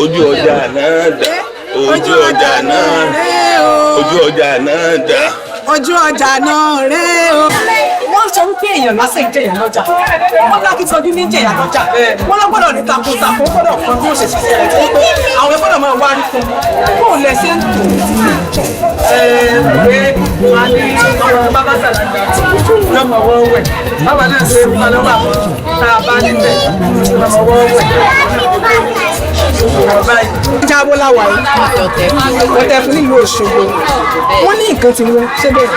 Ojú ọjà náà dà, ojú ọjà náà, ojú ọjà náà dà. Ojú ọjà náà rèé o. Wọ́n sọ wípé èèyàn lásán ìjẹyà lọ́jà, wọ́n lákìtọ́jú ní jẹyà lọ́jà, wọ́n lọ gbọ́dọ̀ ní takuntakun, gbọ́dọ̀ kan bí ó ṣe ṣiṣẹ́ rẹ̀ tó pé àwọn gbọ́dọ̀ máa wárí fún un kó lẹ ṣe ń tò. Pé a ní ọmọ bàbá sàlàgbà lọ́mọ wọ́n wẹ̀, bàbá náà ṣe fún ọlọ́wà tá a bá níbẹ̀ lọ́mọ wọ́n wẹ̀. Jábọ́ láwàá yìí ọ̀tẹ̀ fún nílùú Òṣogbo, wọ́n ní nǹkan tí wọ́n ṣe bẹ́ẹ̀.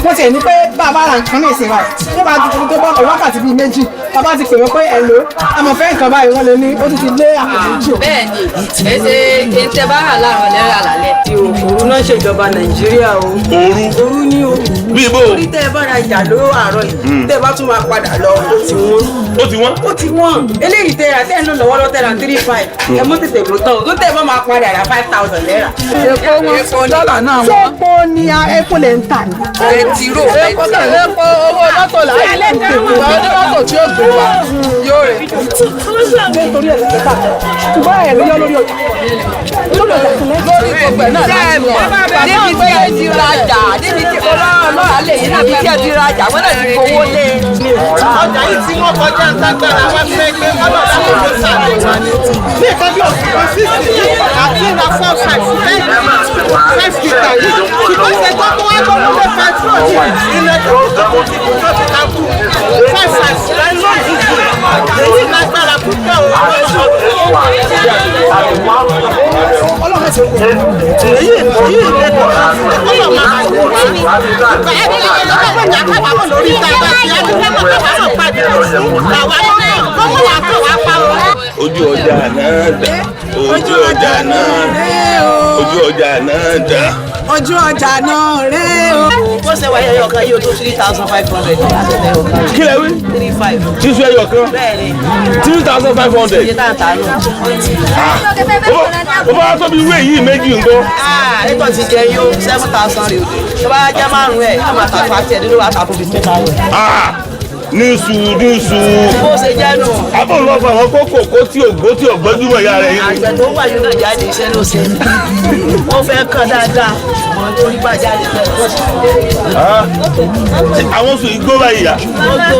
Wọ́n tiẹ̀ ní pé bàbá ra nǹkan ní ìsìn wa tó bá tuntun tó bá wákàtí bíi méjì, bàbá ti pè wọ́n pé ẹ̀ ló àmọ̀ fẹ́ nǹkan báyìí, wọ́n lè ní ó tún ti lé àpò méjì o. Bẹ́ẹ̀ni, èsè kéńtẹ bá rà láàárọ̀ lẹ́rà lálẹ́. Òru náà ṣèjọba Nàìjíríà o. Òru? Òru ni o. Bí ibo? Orí tẹ́ ẹ bá ra ìjà ló àárọ̀ yìí, tẹ́ ẹ bá tún máa padà lọ, ó ti wọ́n. Ó ti wọ́n? Ó ti wọ́n. Eléyìí tẹ́ ẹ tẹ́ ẹ ń lò lọ́wọ́ lọ́tẹ̀ ra 3,500. Ẹ mú tètè ló tán o, tó tẹ́ ẹ bá máa padà ra 5,000 naira. Epo wọn, dọ́là náà Ṣé wọn. epo ni epo lè ń tà ní? Bẹtiró, epo owó mọ́tò láti mọ́tò tí ó gbé wa yóò rè. Nítorí ẹ̀ ló tà, ṣùgbọ́n ẹ̀ ló yọ lórí ọjà, lórí ọjà tó lẹ́sìn. Lórí gbogbo ẹ̀ náà láti wọ̀. Níbi tí ẹ ti rajà, níbi tí ọlọ́run lè yí, níbi tí ẹ ti rajà, wọ́n náà ti fowó lé. Ọjà yìí tí wọ́n kọjá ń tágbára wá fẹ́ gbé ọlọ́dà kò ló sàlẹ̀ wá ní. Ní nǹkan bí oṣù kan sísì àti ra 4 5 10 5 litre yìí, ṣùgbọ́n ṣe tó tó wá gbọ́dọ̀ lé petrol yìí ilẹ̀ tó tó tó ti kú tó ti ká kú 5 5 lójijì, èyí lágbára púpọ̀ o. Èyí èyí lè kọ́ ọlọ́ máa wò wá ìgbà ẹni lọ́wọ́ ìjà kábàámọ̀ lórí ìta ìgbà tí a ti fẹ́ mọ̀ kábàámọ̀ padà sí àwa lọ́wọ́ kọ́mọ́ wà kọ́ wá pa o. Ojú ọjà náà dà, ojú ọjà náà, ojú ọjà náà dà. Ojú ọjà náà rèé o. Bó ṣe wáyé ẹyọ kan yìí, ó tó 3,500. Kí lẹ wí? 3,500. Tíṣu ẹyọ kan? Bẹ́ẹ̀ni. 3,500. Iye tá à ń tà nù. Ó bá tóbi irú èyí méjì ńkọ́? Ètò ti jẹ yó 7,000 rè o. Tó bá jẹ́ márùn-ún ẹ̀, a máa ta fàtí ẹ̀ nínú wa ta fún 15,000. Níṣu níṣu. Bó ṣe jẹ́ nù. Abọ́ ń lọ fún àwọn kókò kó tí ògbó tí ògbójúmọ̀ ìyá rẹ̀ yìí. Àgbẹ̀ tó wà yóò náà jáde, iṣẹ́ ló ṣe. Ó fẹ́ kàn dáadáa. Mọ̀ tó rí bá jáde bẹ́ẹ̀. Àwọn sùn igbó báyìí yá. Ó tó.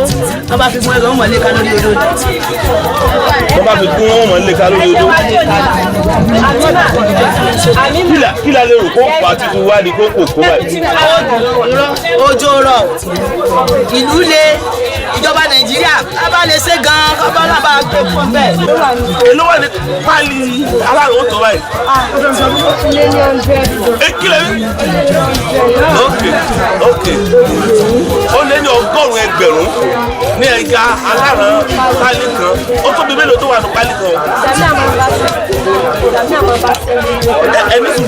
Wọ́n bá fi gún ẹgbẹ́ wọn mọ̀ lé ká lórí odò. Wọ́n bá fi gún wọn mọ̀ lé ká lórí odò. Kí la lè rò kó pa títí wá ní kókò kó báyìí? Òjò rọ̀, ìlú le, ìjọba Nàìjíríà ká bá lè ṣe gan-an, ká bá lábàá gbé fún bẹ́ẹ̀. Èló wà ní pálí aláàrùn tó báyìí? Kí lẹ wí? Ok ok, ó lé ní 100 ẹgbẹ̀rún ní ẹja aláràn pálí kan. Ó tóbi mélòó tó wà ní pálí kan? Ẹni sùn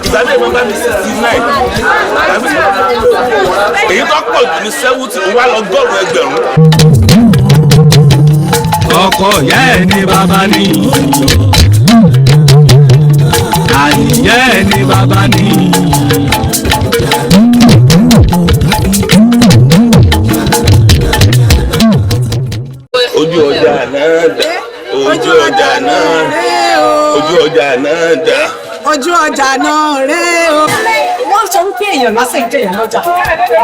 ìgbà mi ìmọ̀ bá mi 69, èyí tó pọ̀ jù ní 70, òun wà lọ́gọ́rùn-ún ẹgbẹ̀rún. Ọkọ ìyá ẹ ní bàbá ní, àníyá ẹ ní bàbá ní. Ojú ọjà náà dà, ojú ọjà náà, ojú ọjà náà dà. Ojú ọjà náà rèé o. Wọ́n sọ wípé èèyàn lásán ìjẹyà lọ́jà,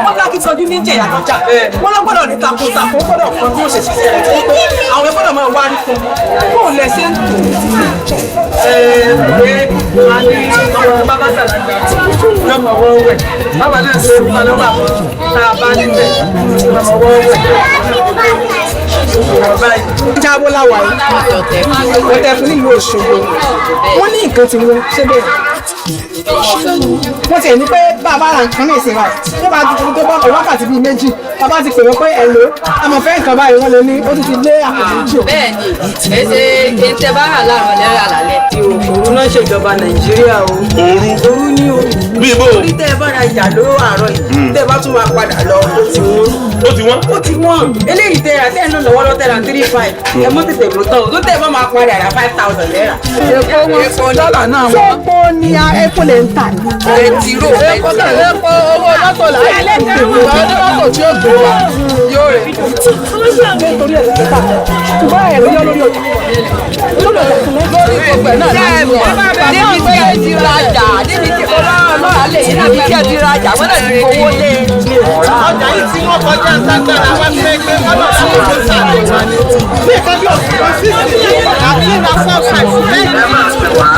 wọ́n lákìtọ́jú ní jẹyà lọ́jà, wọ́n lọ gbọ́dọ̀ ní takuntakun, gbọ́dọ̀ kan bí ó ṣe ṣiṣẹ́ rẹ̀ tó pé àwọn gbọ́dọ̀ máa wárí fún un kó lẹ ṣe ń tò. Pé a ní ọmọ bàbá sàlàgbà lọ́mọ wọ́n wẹ̀, bàbá náà ṣe fún ọlọ́wà tá a bá níbẹ̀ lọ́mọ wọ́n wẹ̀. Jábọ́ láwàá yìí ọ̀tẹ̀ fún nílùú Òṣogbo, wọ́n ní nǹkan tí wọ́n ṣe bẹ́ẹ̀. Wọ́n tiẹ̀ ní pé bàbá ra nǹkan ní ìsìn wa tó bá tuntun tó bá wákàtí bíi méjì, bàbá ti pè wọ́n pé ẹ̀ ló àmọ̀ fẹ́ nǹkan báyìí, wọ́n lè ní ó tún ti lé àpò méjì o. Bẹ́ẹ̀ni, èsè kéńtẹ bá rà láàárọ̀ lẹ́rà lálẹ́. Òru náà ṣèjọba Nàìjíríà o. Òru? Òru ni o. Bí ibo? Orí tẹ́ ẹ bá ra ìjà ló àárọ̀ yìí, tẹ́ ẹ bá tún máa padà lọ, ó ti wọ́n. Ó ti wọ́n? Ó ti wọ́n. Eléyìí tẹ́ ẹ tẹ́ ẹ ń lò lọ́wọ́ lọ́tẹ̀ ra 3,500. Ẹ mú tètè ló tán o, tó tẹ́ ẹ bá máa padà ra 5,000 naira. Epo wọn, dọ́là náà Ṣé wọn. epo ni epo lè ń tà ní? Bẹtiró, epo owó mọ́tò láti mọ́tò tí ó gbé wa yóò rè. Nítorí ẹ̀ ló tà, ṣùgbọ́n ẹ̀ ló yọ lórí ọjà, lórí Gbogbo ẹ̀ náà ló ń wọ̀. Débi tí ẹ ti rajà, débi tí ọlọ́run lè yí níbi tí ẹ ti rajà, wọ́n náà ti fowó lé. Ọjà yìí tí wọ́n kọjá ságbára wá fẹ́ gbé ọlọ́run ló sàánú wa ni. Ní nǹkan bí oṣù kan sísìn àti ra 4 5 5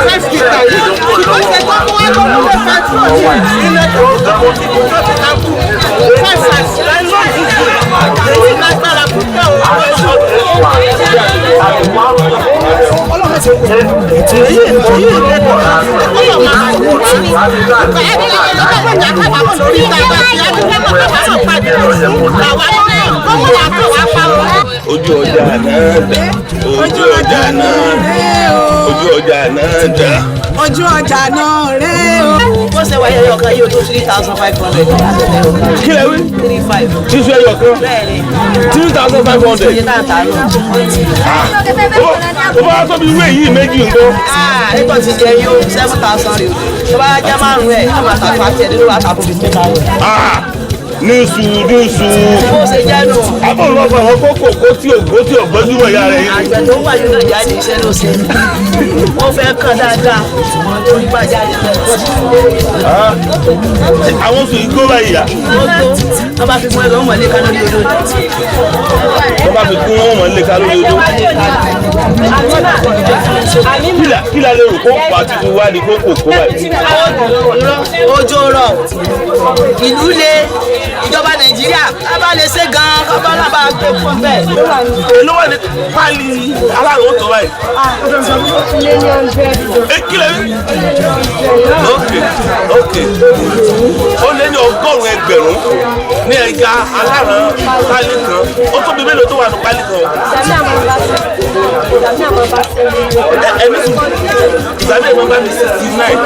litre yìí, ṣùgbọ́n ṣe tó mú wá tó mú wá petrol yìí ilẹ̀ tó ń tó ti kú tó ti ká kú 5 5 èyí lágbára púpọ̀ o. Èyí èyí ìlẹ́kọ̀ọ́ ọlọ́run máa ń wá ẹni lọ́wọ́ ìjà kábàámọ̀ lórí ìta bá ti adúgbò kábàámọ̀ pàdé àwa lọ́nà kọ́mọ́ wà kọ́ wá pa o. Ojú ọjà náà dà, ojú ọjà náà rèé o. Ojú ọjà náà dà. Ojú ọjà náà rèé o. Bó ṣe wáyé ẹyọ kan yóò tó 3,500. Kí lẹ wí? 3 5. Tíṣu ẹyọ kan Bẹ́ẹ̀ ni. 3,500. Iye tá à ń tà nù. Ó bá tóbi irú èyí méjì ńkọ́? Nígbà tí jẹ yóò 7,000 rè o. Tó bá jẹ́ márùn-ún ẹ̀, a máa ta fàtí ẹ̀ nínú àtàkùn 15,000. Ah, níṣu níṣu. Bó ṣe jẹ́ nù. Abọ́lọ́pọ̀ àwọn kókò kó tí ògbó tí ògbójúmọ̀ ìyá rẹ̀ yìí. Àgbẹ̀ tó wà nínú ìjáde iṣẹ́ ló ṣe. Wọ́n fẹ́ kàn dáadáa. Lórí bá jáde bẹ́ẹ̀. Àwọn oṣù igbó báyìí yá. Ó tó. Wọ́n bá fi fún ẹgbẹ́ wọn mọ̀lé ká lórí odò. Wọ́n bá fi kún wọn mọ̀ nílé ká lórí odó. Kí la lè rò kó pa tuntun wá ní kókò kó báyìí? Òjò rọ̀, ìlú le, ìjọba Nàìjíríà ká bá lè ṣe gan-an ká bá lábàá gbé fún bẹ́ẹ̀. Èló wà ní pálí aláàrò tó báyìí? Ẹ kí lẹ wí? Ok ok ó lé ní 100,000 ní ẹja aláràn pálí kan. Ó tóbi mélòó tó wà ní pálí kan? Ẹni sùn ìgbà míì máa bá mi 69,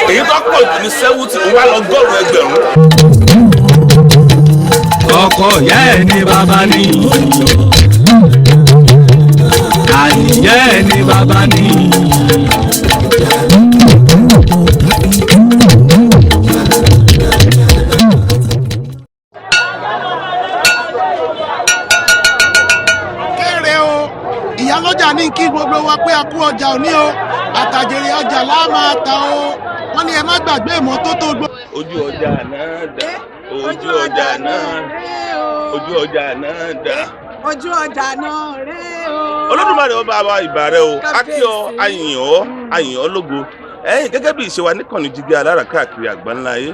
èyí tó pọ̀ jù ní 70, òun wá lọ́gọ́rùn-ún ẹgbẹ̀rún. Ọkọ ìyá ẹ̀ ní bàbá ní. Àníyá ẹ̀ ní bàbá ní. Kéré o, ìyálọ́jà ní kí gbogbo wa pé a kú ọjà òní o, àtàjèrè ọjà la máa ta o. Wọ́n ní ẹ má gbàgbé ìmọ́tótó gbogbo. Ojú ọjà náà dà, ojú ọjà náà rèé o. Ojú ọjà náà dà. Ojú ọjà náà rèé o. Olódùmarè ọba wa, ìbà rẹ o, akí ọ. Kábíyèsí. Ayìn ọ, ayìn ọ lógo. Ẹ̀yin gẹ́gẹ́ bí ìṣe wa níkànnì Jígí Alára káàkiri àgbáńlá ayé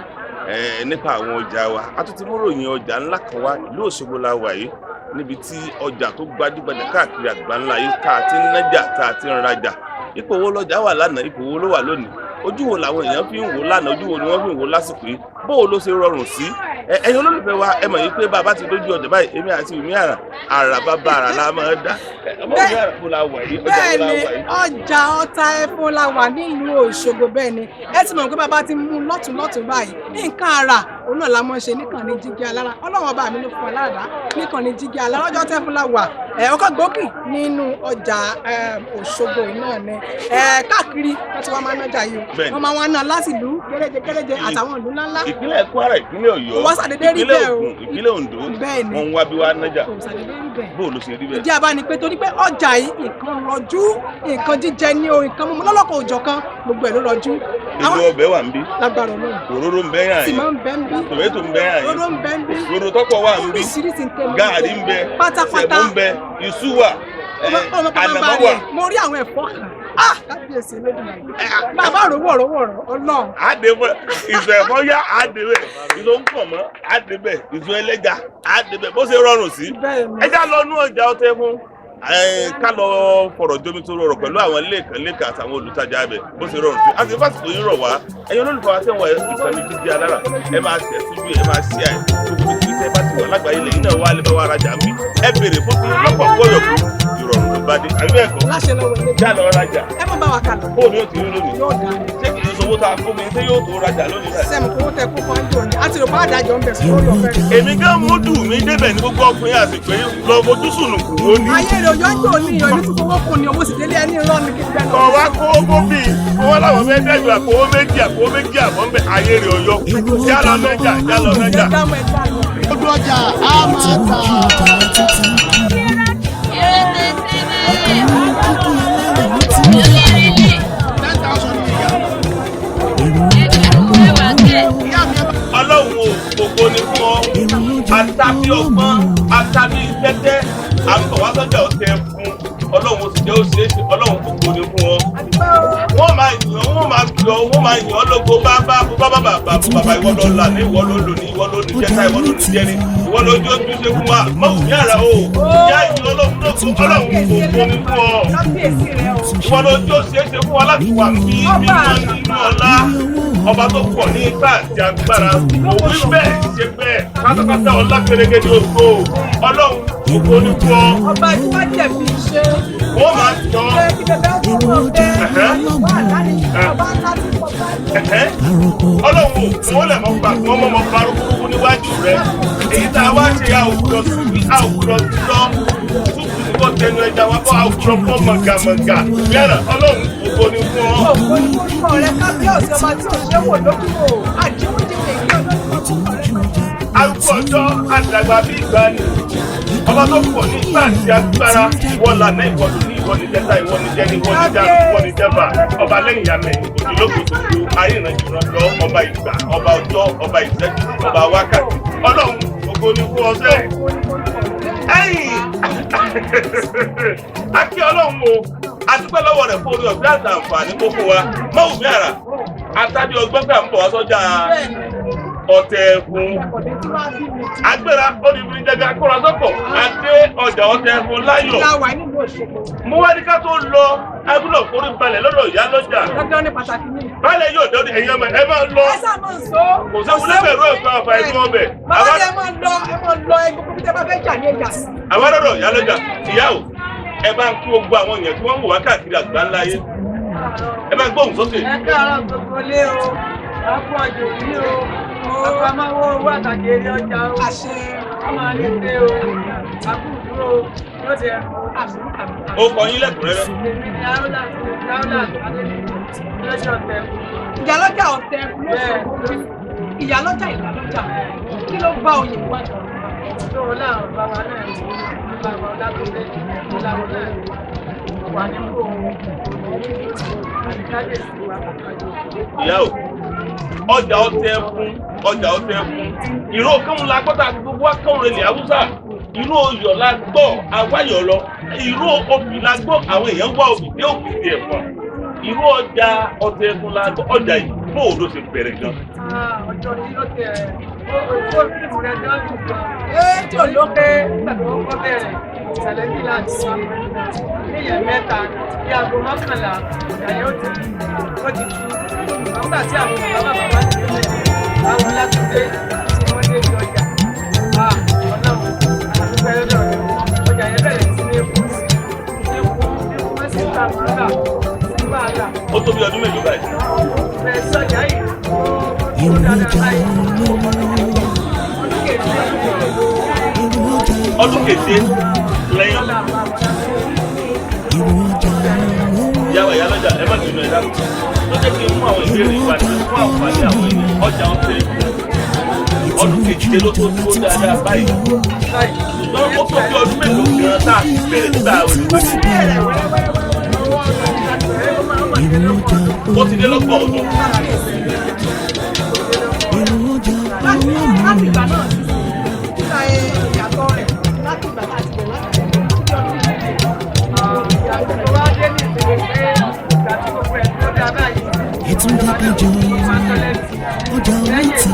ẹ nípa àwọn ọjà wa, a tún ti mú ròyìn ọjà ńlá kan wá. Ìlú Òṣogbo la wà yìí, níbi tí ọjà tó gbajúgbajà káàkiri àgbáńlá ayé tá a ti ń nájà, tá a ti ń rajà. Ipò wo lọjà wà lánàá? Ipò wo ló wà lónìí? Ojú wo làwọn èèyàn fi ń wò lánàá? Ojú wo ni wọ́n fi ń wò lásìkò yìí? Bó o ló ṣe rọrùn sí? Ẹ̀yin olólùfẹ́ wa, ẹ mọ̀ yìí pé bàbá ti dójú ọjà báyìí, èmi àti ìmí àrà àrà bàbá àrà la máa dá. Ọmọ mi àrà kó la wà yìí, ọjà Bẹ́ẹ̀ wo la ni wà yìí? Ọjà Ọta Ẹfun la wà nílùú Òṣogbo. Bẹ́ẹ̀ ni, ẹ ti mọ̀ pé bàbá ti mú lọ́tún lọ́tún báyìí, nǹkan àrà òun náà la mọ̀ ṣe níkànnì Jígí Alára. Ọlọ́run ọba mi ló fún wa láàdá níkànnì Jígí Alára. Ọjọ́ Tẹ́fún la wà, ẹ ọkọ̀ gbòógì nínú ọjà Òṣogbo yìí náà ni ẹ káàkiri wọ́n ti wá máa nájà yìí o. Bẹ́ẹ̀ ni. Wọ́n máa wá ná láti ìlú kéréje kéréje àtàwọn ìlú ńláńlá. Ìpínlẹ̀ Kwara, ìpínlẹ̀ Ọ̀yọ́, Kò wá ṣàdédé rí ìpínlẹ̀ bẹ́ẹ̀ o. Ògùn, ìpínlẹ̀ Oǹdó, Bẹ́ẹ̀ ni. wọ́n ń wá bí wá nájà. Kò ṣàdédé rí bẹ́ẹ̀. Bó o ló ṣe rí bẹ́ẹ̀? Ìdí abá ni pé torí pé ọjà yìí, nǹkan rọjú, nǹkan jíjẹ ní o, nǹkan mímu lọ́lọ́kan òjọ̀kan, gbogbo ẹ̀ ló rọjú. Èlò ọbẹ̀ wà ń bí. Lágbára Ọlọ́run. Òróró ń bẹ yàn Sì yín. máa ń bẹ́ ń bí. Tòmẹ́tò ń bẹ yàn yín. Òróró ń bẹ́ ń bí. Rodo tọ́pọ̀ wà ń bí. Oríṣiríṣi nǹkan ló ń Gaàrí bẹ. ń bẹ. Pátápátá. Sẹ̀mó ń bẹ, iṣu wà, Ọmọ pápá ànàmọ́ bá wà. rẹ̀, mo rí àwọn ẹ̀fọ́ kan. Ah, kábíyèsí Olódùmarè, bàbá rò wọ̀rọ̀wọ̀rọ̀ Ọlọ́run. Àdébẹ̀ ìṣù ẹ̀fọ́ yá, àdébẹ̀ ìṣù ń pọ̀ mọ́, àdébẹ̀ ìṣù ẹlẹ́ja, àdébẹ̀ bó ṣe rọrùn sí. Bẹ́ẹ̀ ni. Ẹ já lọ nú ọjà Ọtẹ fún ká lọ fọ̀rọ̀ jómi tó rọrọ̀ pẹ̀lú àwọn lẹ́ẹ̀kan lẹ́ẹ̀kan àtàwọn olùtajà abẹ bó ṣe rọrùn sí. Àti fásitì yìí rọ̀ wá. Ẹ̀yin olólùfẹ́ wa tẹ̀wọ̀n ìkànnì Jígí Alára, ẹ máa tẹ̀ síbi, ẹ máa ṣí àì gbogbo ibi tẹ́ bá ti wà lágbàáyé lẹ́yìn náà wá lè bá wa rajà ń bí. Ẹ béèrè fún ti lọ́pọ̀ kọ́yọ̀kú, ìrọ̀rùn ló bá dé, àbí bẹ́ẹ̀ kọ́? Láṣẹ lọ́wọ́ ilé. Já lọ rajà. Ẹ mọ̀ bá wa kà lọ. Bóòlù yóò ti rí lónìí? Yóò dáa. Ṣé kìí sọ owó tá a fún mi, ṣé yóò tó rajà lónìí báyìí? Sẹ́mu kó tẹ kó fọ́njò ni a ti rò pé àdájọ́ ń bẹ̀ sórí ọ̀fẹ́ rẹ̀. Èmi gan mójú mi débẹ̀ ní gbogbo ọkùnrin àsìkò yìí lọ fojú sùnùkùn wo ni. Ayé rẹ̀ òyọ́ ń jò ní ìyọ̀ ní fífowó kù ni owó sì délé ẹni rán ni kí n gbẹ lọ. Kọ̀ wá kó owó bíi owó làwọn fẹ́ dẹ́jú àpò owó méjì, àpò owó méjì àbọ̀ ń bẹ̀, ayé rẹ̀ ọ̀yọ́. Já lọ mẹ́jà, já lọ mẹ́jà. Ojú ọjà á máa tà. sì jẹ́ ó ṣeé ṣe. Ọlọ́run ògo ni fún ọ. Wọ́n máa yàn, wọ́n máa yàn, wọ́n máa yàn ọ́ lógo. Bá bá bá bá bá bá bàbá, ìwọ ló là ní, ìwọ ló lò ní, ìwọ ló ní jẹ́ta, ìwọ ló ní jẹ́ni, ìwọ ló jó tún ṣe fún wa. Mọ̀wù ní àrà o, ìyá ìyàn Ọlọ́run lógo. Ọlọ́run ògo ni fún ọ. Kábíyèsí rẹ o. Ìwọ ló jó ṣeé ṣe fún wa láti wà ní mímọ́ nínú ọlá. Ọba tó pọ̀ ní ipá àti agbára, òwú bẹ́ẹ̀ ṣe bẹ́ẹ̀ pátápátá, ọlá pérégedé, ògo. Ọlọ́run ògo ni fún ọ. Ọba tí wọ́n jẹ̀bi ṣe. Wọ́n máa jọ. Ṣé kí bẹ́ẹ̀ tó mọ̀ bẹ́ẹ̀ wà láti ọba ńlá tí mo bá Ẹ̀hẹ́. Ọlọ́run ò wọ́n lẹ̀ mọ́ gbà wọ́n mọ́ mọ́ parúkúrúkú níwájú rẹ̀. Èyí tá a wá ṣe, a ò gbọ́dọ̀ sí, a ò gbọ́dọ̀ sí lọ tútù ní kò tẹnu ẹja wa bọ́, a ò gbọ́dọ̀ fọ́ mọ̀gàmọ̀gà yàrá. Ọlọ́run ògo ni fún ọ. Ògo ní orúkọ rẹ, kábíyèsí, ọba tí ò ṣe wò lójú o. Àjíwíjìwì kí ọlọ́run orúkọ rẹ pẹ̀lú. Arúgbó ọjọ́, àdàgbà bí ìgbà ni, ọba tó pọ̀ ní ìgbà àti agbára, ìwọ lànà, ìwọ lò ní, ìwọ ní jẹta, ìwọ ní jẹni, ìwọ ní jáde, ìwọ ní jẹba, ọba lẹ́yìn yamẹ òjìlógo gbogbo ayé ìrànjìrán lọ, ọba ìgbà, ọba ọjọ́, ọba ìṣẹ́jú, ọba wákàtí. Ọlọ́run ògo ni fún ọsẹ. Ẹ̀yìn akí Ọlọ́run o, adúpẹ́ lọ́wọ́ rẹ̀ fún orí ọ̀gbẹ́ àtàǹfààní tó fún wa. Mọ́wùmí àrà àtàdé ọgbọ́n gbà ń bọ̀ wá sọ́jà ọ̀tẹ̀ ẹ̀fún agbára olùbìnrin jẹjẹ akóra sọ́kọ̀ adé ọjà ọ̀tẹ̀ ẹ̀fún láyọ̀. La wà nílùú Òṣogbo. Mo wá ní ká tó lọ, agbọ́dọ̀ forí balẹ̀ lọ́dọ̀ ìyá lọ́jà. Dandan ní pàtàkì ní. Balẹ̀ yóò dọ́dọ̀ ẹ̀yin ọmọ ẹ máa lọ. Ẹ sáà máa ń sọ. Kò séwu lẹ́bẹ̀rún ẹ̀fọ́ àfà ẹ̀fún ọbẹ̀. Bàbá tẹ máa lọ, ẹ máa lọ, ẹ gbogbo bí tẹ bá fẹ́ jà ní ẹjà sí. Àwa lọ́dọ̀ ìyá lọ́jà. Ìyá o, ẹ bá ń kí gbogbo àwọn èèyàn tí wọ́n ń wò wá káàkiri àgbáńlá ayé. Ẹ bá ń gbóhùn sókè. Ẹ káàárọ̀ gbogbo lé o, a kú ọjọ́ òní o, àpamọ́wọ́ owó àtàkì eré ọjà o. Àṣẹ. A máa ní pé o, a kú dúró yóò dẹ ẹrù. Ó kọ yín lẹ́kùnrẹ́rẹ́. Èmi ni Áúlà Áúlà Adébíyí lọ́jọ́ tẹ. Ìyálọ́jà ọ̀tẹ̀ ẹ̀fún lóṣogbo. Ìyálọ́jà, ìyálọ́jà. Kí ló bá oyè wá jọ? Tó o láwọn bàbá náà ní bàbá Ọlátúndé Ọláwọ náà wà nípò àti kábíyèsí wa. Ìyá o, ọjà ọtẹ ẹfun, ọjà ọtẹ ẹfun, ìró kóhun la gbọ́dọ̀ gbogbo wa kóhun relè haúsá. Ìró oyọ̀ la gbọ́, awáyọ̀ lọ. Ìró obì la gbọ́, àwọn èèyàn wá obì dé òkè sí ẹ̀fọn. Ìró ọjà ọtẹ ẹfun la gbọ́. Ọjà yìí, bóò ló ṣe bẹ̀rẹ̀ gan? Ọjọ́ tí ó tẹ̀ ó fíìmù rẹ̀ jọ́ dùn gan. Ee, tí ò lókè. Nígbà tó kọ́kọ́ bẹ̀rẹ̀, ìṣẹ̀lẹ̀ bí láti wá níyẹn mẹ́ta bí aago 11 ìjà yẹn ó ti tú. Nígbà tí àwọn bàbá bàbá ti dé, àwọn Ọlátúndé tí wọ́n dé ní ọjà. Ọlọ́run àdúgbò lọ́dọ̀ rẹ̀, ọjà yẹn bẹ̀rẹ̀ sí ní kú sí ní kú ní kú, wọ́n sì ń ta wàhálà sí wàhálà. Ó tó bí ọdún mélòó báyìí? Bẹ̀rẹ̀ sí ọjà yìí ó dáadáa báyìí. Ọdún keje Ọdún keje lẹ́yìn. Ìyá wa, ìyá lọ́jà, ẹ má bínú, ẹ dákun. Ló jẹ́ kí n mú àwọn ìbéèrè ìwádìí fún àǹfààní àwọn èèyàn. Ọjà ọ̀sẹ̀ ọdún keje ló tó dúró dáadáa báyìí, ṣùgbọ́n ó tó bí ọdún mélòó gan tá a ti bẹ̀rẹ̀ nígbà òní? Ó ti dé lọ́gbọ̀n ọdún. Láti ìgbà náà sí nígbà ìyàtọ̀ rẹ̀, láti ìgbà tá a ti bẹ̀rẹ̀ láti bẹ̀rẹ̀ títí ọdún yìí. Ìyàtọ̀ tó wá dé ní ìsinmi pé ìgbà tí gbogbo ẹ̀ tó dá báyìí. Ètò ìdákẹ́jọ́ ọjà oríta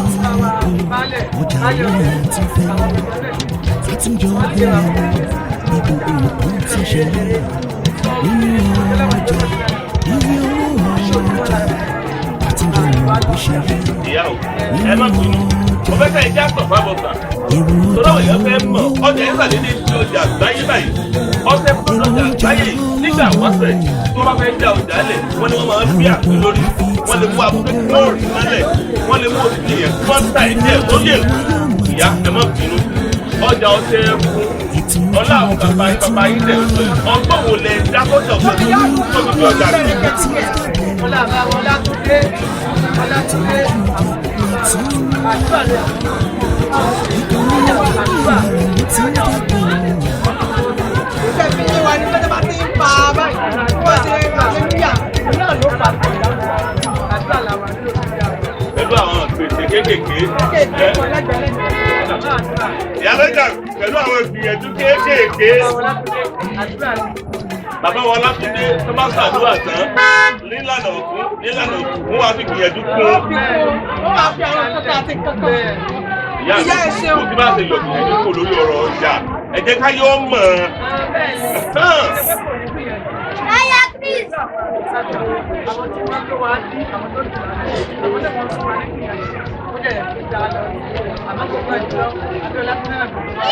ọjà oríta ti fẹ́ àtúnjọ gbéyàwó ní gbogbo nǹkan ti ṣẹlẹ̀ nínú ọjà, iye owó ọjà àtúnjọ bó ṣe rí. Ìyá o, ẹ má bínú, mo fẹ́ ká ẹja sọ̀ fábọ̀sà tọ́lá èèyàn fẹ́ mọ̀. Ọjà yẹn sàdédé di ọjà àgbáyé báyìí, ọ̀sẹ̀ fún ọjà àgbáyé. Nígbà wáṣẹ̀ tí wọ́n bá fẹ́ já ọjà lẹ̀, wọ́n ní wọ́n máa ń bí àpè lórí, wọ́n lè mú abúlé kí wọ́n rì mọ́lẹ̀, wọ́n lè mú òsì yẹn kí wọ́n ta ẹ̀jẹ̀ lórí èkó. Ìyá, ẹ má bínú, ọjà ọ̀sẹ̀ fún ọlá àwọn bàbá yín, bàbá yín tẹ̀ ọgbọ́n wo lẹ dákọ́jà ọ̀sẹ̀ tó fi ọjà àgbáyé? Ọlá bàbá Ọlátúndé Ọlátúndé àdúrà lè àdúrà. Ìfẹ́ fi yé wa ní pé tó bá ti ń pa báyìí, bí wọ́n ṣe hallelujah náà ló fà á. Àdúrà làwọn nílò sí àwọn. Pẹ̀lú àwọn gbèsè kéékèèké. Kéèké lẹ́gbẹ̀lẹ́gbẹ̀. Ìyá lọ́jà, pẹ̀lú àwọn ìgbìyànjú kéékèèké. Ọlátúndé àdúrà ni. Bàbá wa Látúndé tó bá ṣàdúrà tán nílànà òkú nílànà òkú wọ́n wá fi gbìyànjú kún. Wọ́n wá fi àwọn nǹkan àti kankan. Ìyá mi kò tí bá ṣe yọ gbìyànjú kó lórí ọ̀rọ̀ ọjà. Ẹ jẹ́ ká yọ mọ̀ ọ́n. Àwọn tí wọ́n tó wá sí àwọn tó dùn àwọn náà wọ́n fún wa ní gbìyànjú ó dẹ̀ fi dá lọ àmọ́ kò gbà jùlọ Abíọ́lá fún náà kò wá.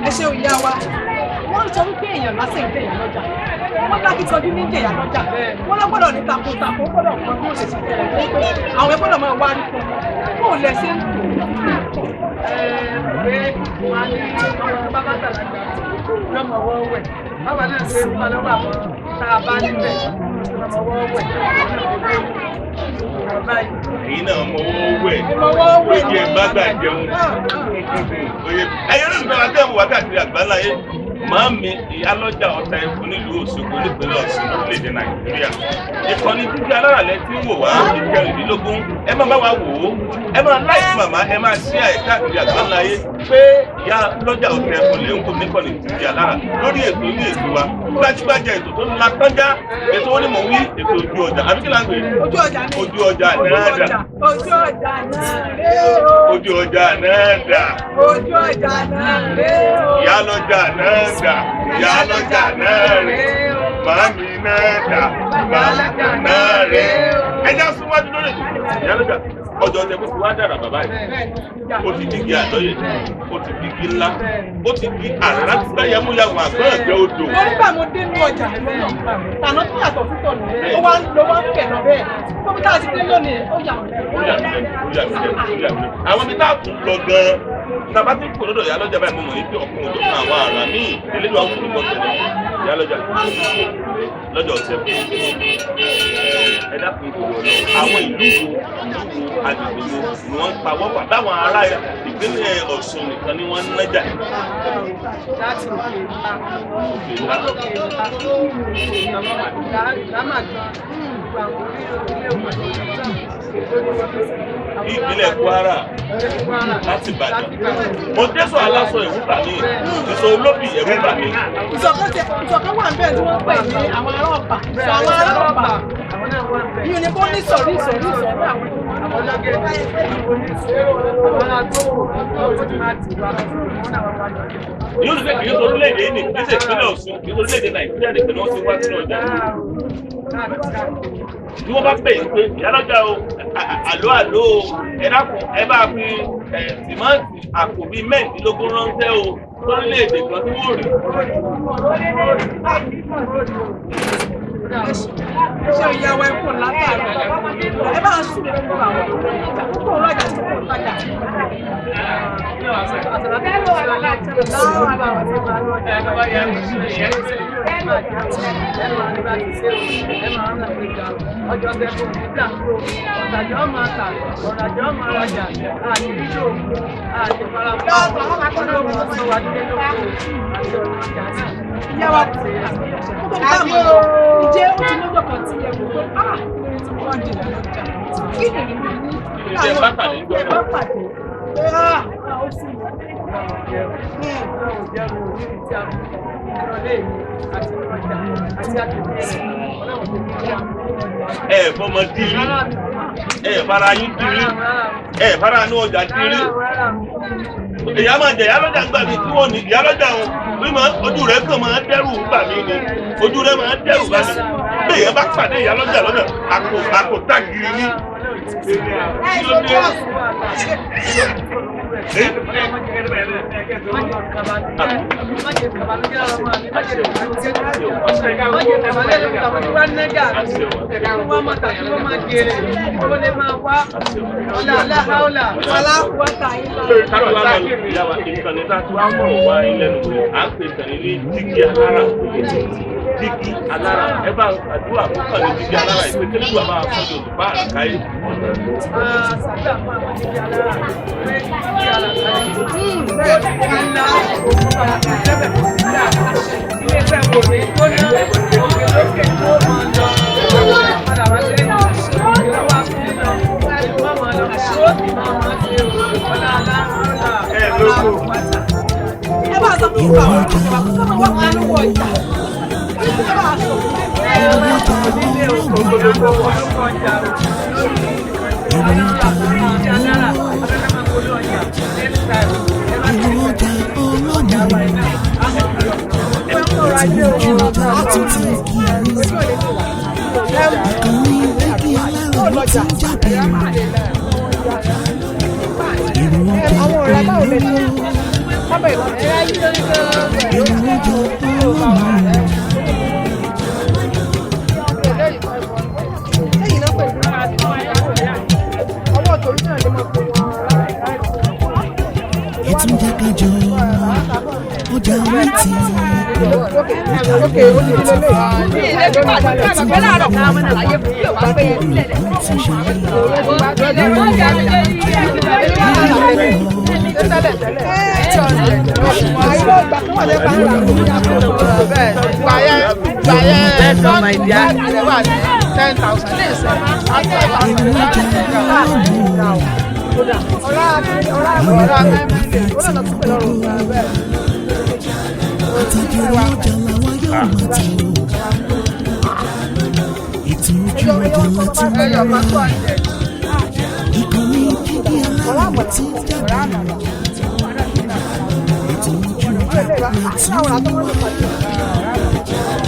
Ẹ ṣeun ìyá wa. Wọ́n sọ wípé èèyàn lásán ìjẹyà lọ́jà. Wọ́n lákìtọ́jú ní ìjẹyà lọ́jà. Wọ́n lọ gbọ́dọ̀ ní takuntakun, gbọ́dọ̀ kan bí ó ṣe ṣiṣẹ́ rẹ̀ pé àwọn gbọ́dọ̀ máa wá rí fún un. Kó o lẹ ṣe ń tò. Pé wọ́n á ní ọmọ bàbá tàlàgbà lọ́mọ ọwọ́ wẹ̀. Báwa náà ṣe ń balọ̀ wà mọ́ tá a bá níbẹ̀ lọ́mọ ọwọ́ wẹ̀. Èyí náà mọ owó wẹ̀. Ó jẹ́ bá gbà jẹun. Ẹyẹ ló ń bẹ wá tẹ́ wá káàkiri àgbáláyé. Màámi ìyálọ́jà ọ̀tá ẹ̀fọn nílùú Òṣogbo nípínlẹ̀ Ọ̀ṣun lórílẹ̀‐èdè Nàìjíríà. Ìkànnì Jígí Alára lẹ tí ń wò wá ìkẹrìndínlógún. Ẹ máa bá wa wò ó. Ẹ máa láìsí màmá ẹ máa ṣí àyè káàkiri àgbáláyé pé ìyálọ́jà ọ̀tá ẹ̀fọn lè ń kó níkànnì Jígí Alára lórí ètò ilé ètò wa. Gbajúgbajà ètò tó ńlá kánjá ètò ó ní mò ń wí ètò ojú ọjà àbí kí là ń pè é? Ojú ọjà ni. Ojú ọjà náà dà. Ojú ọjà náà rè o. Ojú ọjà náà dà. Ojú ọjà náà rè o. Ìyálọ́jà náà dà. Ìyálọ́jà náà rè. Màámi náà dà. Màámi náà rè. Ẹ já súnwájú lórí ètò. Ìyálọ́jà ọjọ́ ọjọ́ kó wá dára bàbá yìí. Ó ti digi àlọ́yè, ó ti digi ńlá, ó ti di àrà tí bá yamuyamu àgbọ̀n ẹ̀gbẹ́ odò. Mo nígbà mo dé inú ọjà lọ́nà, tànà tó yàtọ̀ sí tọ̀nà, ó wá ń lọ wá ń fẹ̀ lọ bẹ́ẹ̀. Tóbi tá a ti dé lónìí, ó yà wọ́n lẹ́nu. Ó yà mí lẹ́nu, ó yà mí lẹ́nu, ó yà mí lẹ́nu. Àwọn ibi tá a tún lọ gan-an, tàbá tí kò lọ́dọ̀ ìyálọ́jà báyìí mo mọ̀ ní pé ọkùnrin òjò kan àwọn àrà míì eléyìí wà fún ìmọ̀ tẹ̀lé ìyálọ́jà lọ́jọ́ ọ̀sẹ̀ ẹ dákun ìdòwò ọ̀nà àwọn ìlú wo ìlú wo agbègbè wo ni wọ́n ń pa wọ́pà táwọn ará ìpínlẹ̀ Ọ̀ṣun nìkan ni wọ́n ń nájà. Láti òkè ńlá òkè ńlá lámàgbọ́n gbogbo àwọn orílẹ̀ Bí ìpínlẹ̀ Kwara láti Ìbàdàn mo dé sọ aláṣọ ẹ̀rù bà mí ìsọ olóbì ẹ̀rù bà mí. Ìṣọ̀kan wà níbẹ̀ tí wọ́n pè ní àwọn ará ọ̀pá. Ìṣọ̀ àwọn ará ọ̀pá. Ìyún ni kó ní sọ̀rí ìsọ̀rí ìsọ̀rí àwọn Yóò ṣe kì í sọ orílẹ̀-èdè yìí ní kì í ṣe ìpínlẹ̀ Ọ̀ṣun kì í sọ orílẹ̀-èdè Nàìjíríà nìkan ni wọ́n ti wá sínú ọjà. Bí wọ́n bá pè é pé ìyálọ́jà o àlọ́ àlọ́ o ẹ dákun ẹ bá fi sìmọ́ǹtì àpò bíi mẹ́ẹ̀ẹ́dínlógún ránṣẹ́ o sórílẹ̀-èdè kan tí wọ́n rí. Ṣé ìyàwó ẹ kò látàrí? Ẹ bá ń sùn fún àwọn ọjà kókó ọlọ́jà tí kò tajà. Ọjọ́ tẹ́kùn nígbà ọ̀tàjọ́ máa tà ọ̀ràjọ́ máa rajà àti lílò àti farapa ọlọ́run tó wà nílé lóko àti ọ̀nà ọjà náà. Ìyá wa kó tó bá mọ̀ ọ́ ǹjẹ́ ó ti lọ́jọ́ kan tí ẹ wò pé ah lórí tí wọ́n dìde lọ́jà kí ni ìlú ní Ìjẹ́ bá pàdé ẹ bá pàdé pé ah ó sì Ẹ fọmọ dírí ẹ fara yín dírí ẹ fara inú ọjà dírí ìyá máa jẹ ìyálọ́jà gbà mí tí wọ́n ní ìyálọ́jà òun mímọ ojú rẹ̀ kàn máa dẹ́rù bà mí ni ojú rẹ̀ máa dẹ́rù bà mí bẹ́ẹ̀ yẹn bá pàdé ìyálọ́jà lọ́nà àpò àpò tágìrì ní. Kí ló dé? Ìkànnì tá a ti wá mọ̀ wá ilẹ̀ nù à ń pè ìkànnì ní Jígí Alára. Jígí Alára ẹ bá àdúrà fún kànnì Jígí Alára ìpè kí lóògùn àbá àfọ́jọ́ òṣùpá àràkáyé. Ẹ bá sọ fún àwọn ọ̀rọ̀ kó máa wá polówó ọjà. Polówó ọjà lórí ìkànnì alára afẹ́fẹ́ máa polówó ọjà next time. Èrò ọjà ọlọ́mọ ètò ojú ọjà látún ti kí i. Ìkànnì Jígí Alára ló ti ń jáde. Èrò ọjà olówó. Èrò ọjà ọlọ́mọ. Ètò jákèjọ ọjà orí ti ọjà orí ti Àtàjèrè ọjà làwa yóò máa tà ó. Ètò ojú ọjà láti mú wá. Ìkànnì Jígí Alára ló ti ń jáde. Ètò ojú ọjà láti mú wá.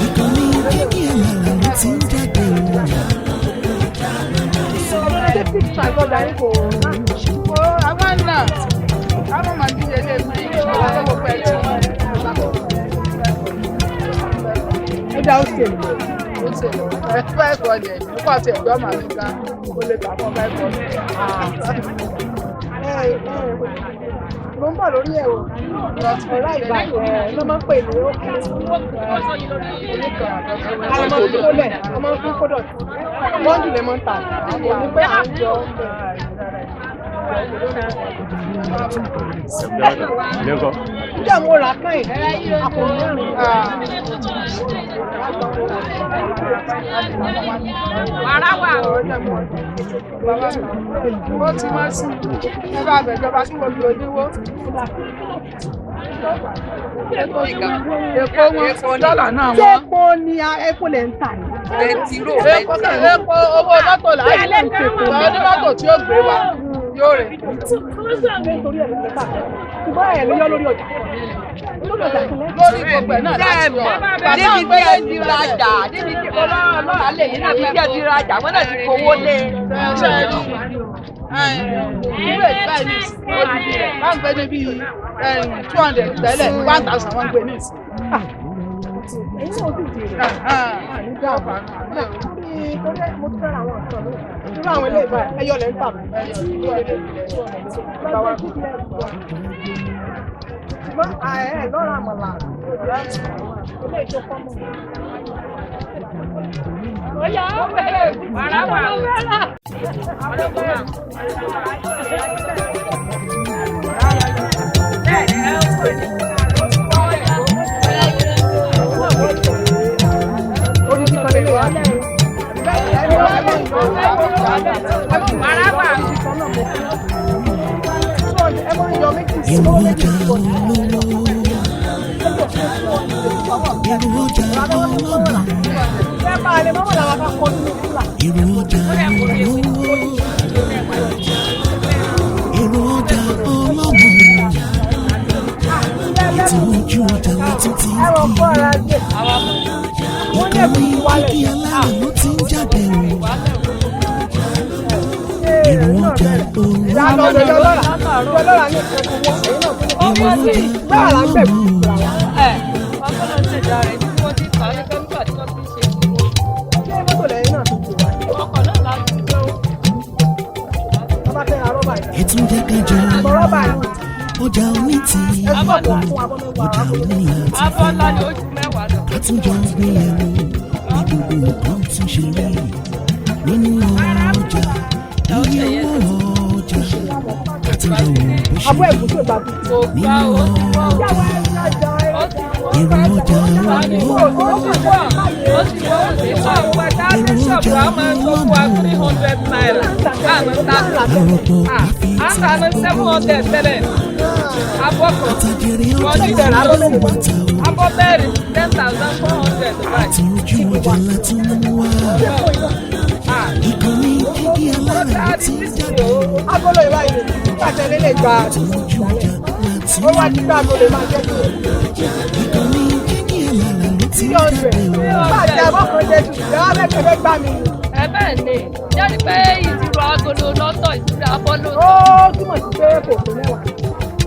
Ìkànnì Jígí Alára ló ti ń jáde o. Mo ń bọ̀ lórí ẹ̀ o. Ọ̀rá ìbà ẹ̀ ló máa ń pè ní ókè. Àwọn ọmọ fi kólẹ̀, ọmọ fi kódọ̀. Bọ́ńdù lè mọ́ ń tà. Kò ní pẹ́ à ń jọ. Ǹjẹ́ mo rà kán ẹ̀? Àpò mẹ́rin. Ó ti mọ́ sí ẹ bá bẹ̀jọba tí mo fi òdiwọ́. Èpo wọn dọ́là náà Ṣé wọ́n. epo ni epo lẹ̀ ń tà ní? Bẹntiró Epo epo owó mọ́tò láàyè ọdún mọ́tò tí ó gbé wa yóò rè. Nítorí ẹ̀ ló ń tà. Ṣùgbọ́n ẹ̀ ló yọ lórí ọjà. Lórí ọjà kìlẹ̀. Lórí gbogbo ẹ̀ náà láti yọ. Débi tí ẹ ti rajà, débi tí ọlọ́run lè yín náà, débi tí ẹ ti rajà, wọ́n náà ti fowó lé. Ṣé ẹ rí ìwé báyìí ní ìsìn odidi rẹ̀ wọ́n ń gbé ní bíi 200 tẹ́lẹ̀ 1000 wọ́n ń gbé ní ìsìn. Èyí náà sì jèrè. Àní dáàbò. Torí torí mo ti fẹ́ràn àwọn nǹkan mi. Irú àwọn ilé ìbá ẹyọ lẹ̀ ń tà mí. Ṣùgbọ́n ẹ lọ́ra àmàlà. Ilé ìjọpọ̀ mọ́. Èrò ọjà olówó. Èrò ọjà ọlọ́mọ. Èrò ọjà olówó. Èrò ọjà ọlọ́mọ. Ètò ojú ọjà látún ti ń kí i. Ìkànnì Jígí Alára ló ti ń jáde o. Èrò ọjà olówó. Èrò ọjà ọlọ́mọ. Ètò jákèjọ ọjà oní ti ọjà oní láti fẹ́ àtúnjọ gbé ẹrù ní gbogbo nǹkan tún ṣe rí nínú ọjà iye owó ọjà àtúnjọ wò bó ṣe rí nínú ọjà èrò ọjà owó àròpọ̀ káfí tí àtàjèrè ọjà ló máa ta o. Abọ́ mẹ́rin 10,400 báyìí. Àti ojú ọjà látún mú wá. ti ń jáde o. Agolo ìwà yìí pàṣẹ lélẹ̀ gba Ìtọ́jú ọjà láti ó wá ti gba agolo ìwà jẹ́ kí Ìkànnì Jígí Alára ló ti ń 300 jáde o. pàṣẹ abọ́kùnrin jẹ́ tuntun ẹ wá fẹ́ kẹfẹ́ gbá mi. Ẹ bẹ́ẹ̀ ni, jẹ́rìí pé ìṣirò agolo lọ́tọ̀, ìṣirò abọ́ Ó lọ́tọ̀. túmọ̀ sí pé kò tó 10.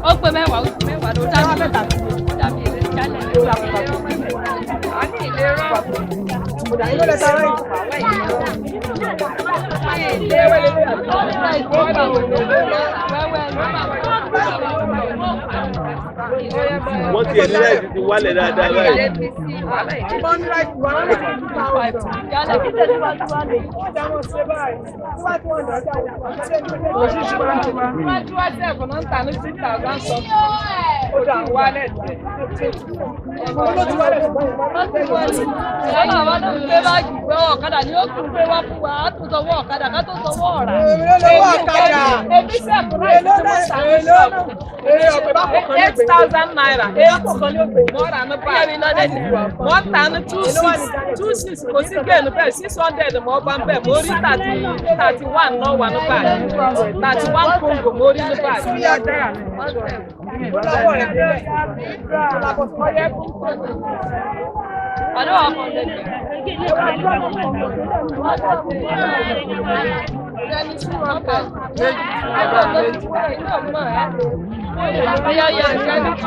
Ó pé 10, ó sì 10 ló dàbí dàbí ìrẹsì jálẹ̀ a ní ìlera. Kò ló lẹ sáré. Wọ́n ti ẹ̀ ní láì ti wálẹ̀ dáadáa báyìí. Wọ́n ní láti wá wọ́n ní 2,000. Wọ́n dá wọn ṣe báyìí. Tí wọ́n ti wọ́n dá ọjà wọn. Ṣé ní ilé Ó dà wálẹ̀ díẹ̀. Owó ló ti wálẹ̀ ṣùgbọ́n Ìyá wa ló ń gbé báàgì gbé ọ̀kadà ni ó kún pé wá fún wa, á tún sanwó ọ̀kadà ká tó sanwó ọ̀rà. Èmi ló lówó ọ̀kadà. Èmi sẹ́kù ráìsì tí mo tà ní Èló èrè ọ̀pẹ bá kọ̀ kan ní eight gbèǹde. thousand naira. Èyí kan ní ògbè. Mo rà ní báyìí. Mo tà ní 2,600. 2,600 kò sí gain bẹ́ẹ̀ 600 mo bá ń bẹ̀. Mo rí 31 náà wà ní báyìí. 31 kóńgò mo rí ní báyìí. Lọ́wọ́ rẹ̀ délẹ̀. Àdó àwọn ọmọ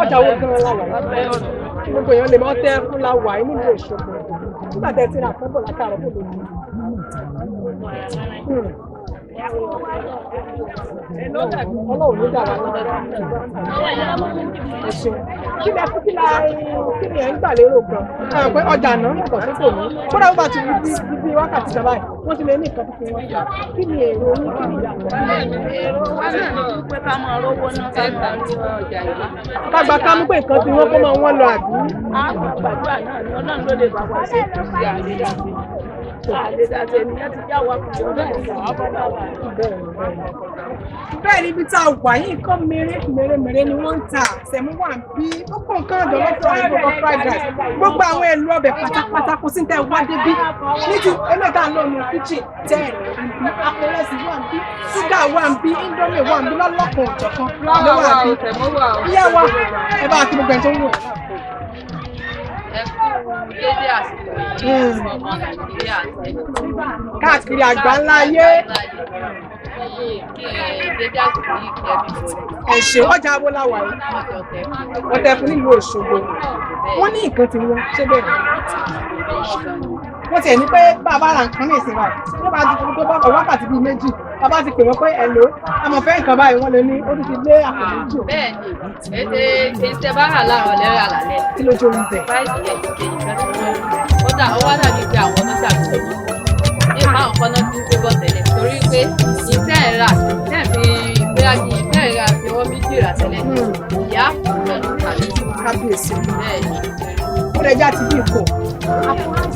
Ọjà wo gan-an la wà yìí? Gbogbo èèyàn lè mọ tẹ́ fún la wà yìí nílùú Òṣogbo. Nígbà tẹ́ ti rà fún bọ̀ látàrọ̀ kò lòdì. Ọlọ́run ló dára lọ́wọ́. Ẹ ṣeun. Kí lẹ fún kí la kí ni ẹ̀ ń gbà lérò gan? Ẹ rò pé ọjà náà yàtọ̀ sí tòní. Kódà wọ́n bá ti rí bí wákàtí kan báyìí, wọ́n ti lè ní nǹkan tuntun wọn. Kí ni èrò yín kí ni ìyàtọ̀? Èrò wa náà ni pé ká máa rówó ná ká máa rí ọjà yìí. Ká gba ká mú pé nǹkan tí wọ́n kó máa wọ́n lọ àbí? A máa gbàdúrà náà ni Ọlọ́run ló lè bá wa ṣe kò sí àlédàsí. Àlédàsí ènìyàn ti já wa kù jọ náà ní àwọn Bẹ́ẹ̀ ni ibi tá a wà yìí nǹkan mèrè mèrè mèrè ni wọ́n ń tà sẹ̀mú wà ń bí gbogbo nǹkan jọ̀lọ́fù rice gbogbo fried rice gbogbo àwọn èlò ọbẹ̀ pátápátá kò sí ní tẹ́ wá débí ní ti eléyìí tá à ń lò ní kitchen tẹ́ ẹ̀ bí apẹ̀rẹ̀sì wà ń bí ṣúgà wà ń bí indomie wà ń bí lọ́lọ́kan òjọ̀kan ló wà ń bí ìyá wa ẹ bá a kí gbogbo ẹ̀ tó ń wò. Ẹ kú dédé àsìkò yìí, ọmọ Nàìjíríà àti ẹni tó ń bá Káàkiri àgbáńlá ayé. Dédé àsìkò yìí kí ẹbí wọlé. Ẹ ṣé. Ọjà wo la wà yìí? Ọ̀tẹ̀ fún nílùú Òṣogbo. Wọ́n ní nǹkan tí wọ́n ṣé bẹ́ẹ̀ ni? Wọ́n tiẹ̀ ní pé bàbá ra nǹkan ní ìsìn báyìí wọ́n bá ti fi tó bá wákàtí bíi 2 bàbá ti pè wọ́n pé ẹ̀lò àmọ̀ fẹ́ nǹkan báyìí wọ́n lè ní ó tún ti lé àpò 2. Bẹ́ẹ̀ ni, ètè ètè bá rà láàárọ̀ lẹ́rà lálẹ́. Kí ló jó oúnjẹ? Báyìí ẹ̀ ti ṣe ìfẹ́ tó wọ́n. Ó dà ó wá dàbí pé àwọn ọlọ́jà tó wọ́n. Ní ìbá àwọn kan náà ti ń gbé bọ̀ tẹ́lẹ̀ torí pé ìtẹ́ ẹ̀ rà tẹ́ fi bóyá kí ìtẹ́ ẹ̀ rà fi ọwọ́ 2 rà tẹ́lẹ̀. Ìyá náà ló tà lójú. Kábíyèsí. Bẹ́ẹ̀ ni. Ó lè já ti bí ìkọ̀.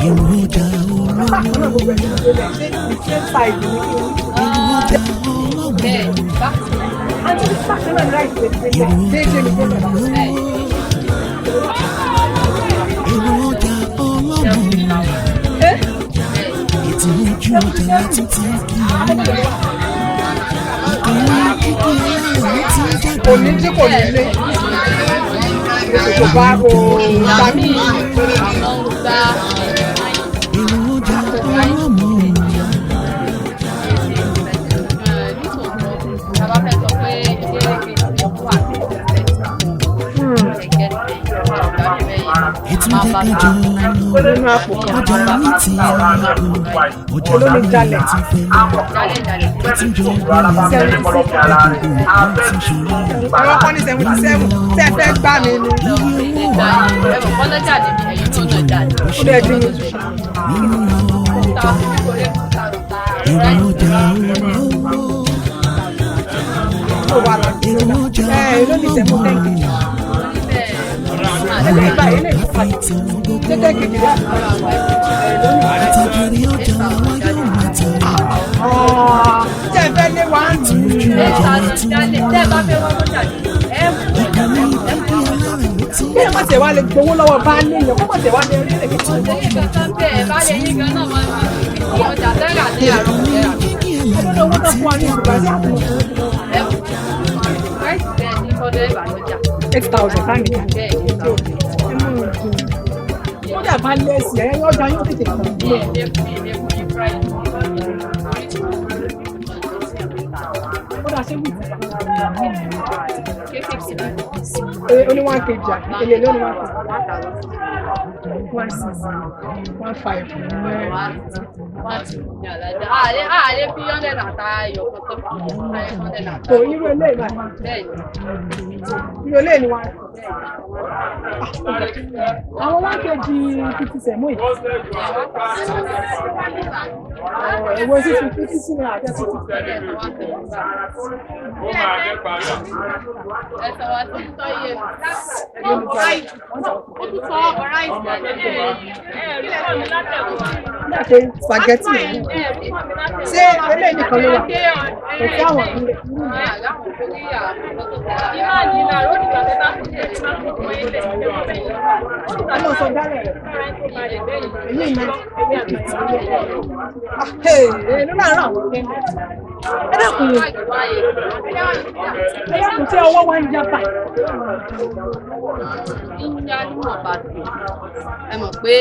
Èrò ọjà olówó. Bákan náà gbogbo ẹ̀ ló dé bẹ́ẹ̀ ṣé the same size ni kí n. Èrò ọjà olówó. Bẹ́ẹ̀ ni bákan náà. Àǹtí bákan náà ní ráìsì lè dé déédéé ní gbogbo ẹ̀. Èrò ọjà olówó. Ètò ojú ọjà láti ti kí. Ìkànnì Jígí Alára ló ti ń jáde. Kò ní tí kò ní lé. Kò bá kò gbà mí. Àwọn ń gba Èrò ọjà olówó. nítòótọ́ tá a bá fẹ́ sọ pé kéréke wà ní ìgbésẹ̀ Ètò ìjẹ́kájọ Nínú àpò kan. ọjà ní ti ẹranko ọjà Olómi jalè. ti fẹ́lẹ́ ètò ìjọba gbogbo nǹkan ti ṣòro. Àwọn kan ní 77 tẹ́ fẹ́ gbà mí ni. Iye owó Ó lè dín nínú ọjà èrò ọjà olówó Ó wà lọ. èrò ọjà Ẹ ló ní sẹ́mu olówó tẹ́ǹkì. Ilé ìgbà ilé ìgbà àfi tí wọn ṣé gbogbo tẹ́ǹkì kìlá. àtàjèrè ọjà wa yóò máa tà. Tẹ́ fẹ́ lé wa ń Ètò ojú ọjà tí ìkànnì Jígí Alára ló ti Kí ẹ má tẹ̀ wá lè gbowó lọ́wọ́ bá lé yàn kó má tẹ̀ wá lè rí èrè kíkọ́. Jígí Alára. tó fún wa ní ìgbà tí a fún wa. Price bẹ́ẹ̀ ní kọ́dọ̀ ẹ̀bà lọ́jà. 8,000 sáà nìkan. Bẹ́ẹ̀ ni Ẹ mú un dùn. Kódà bá lẹ́sì ẹ̀ ọjà yóò tètè kàn. Kódà ṣé wù ú. Ó ní 1 kg àbí èlé ló ní 1 kg. 1 6 1 5. Àlè fi hundred and ta ẹyọ kan tán. Àlè hundred and ta. Kò irú eléyìí báyìí. Bẹ́ẹ̀ ni. Irú eléyìí ni one. Àwọn 1 kg 50 sẹ̀mó yìí. Èwo sí 50 sí náírà àti 50. Ẹ̀sọ̀ wa ti sọ iye. Ó tún sọ ọ̀rá ìsìn. Ṣé spaghetti yẹn? Ṣé eléyìí nìkan ló wà? Kò sí àwọn ìpínlẹ̀. Ẹ lọ sọ dálẹ̀ rẹ̀. Èyí ni èló náà rà wọ́n. Ẹ dákun ẹ dákun tí ọwọ́ wa ń jápa. Ìyá níwọ̀nba tó. Ẹ mọ̀ pé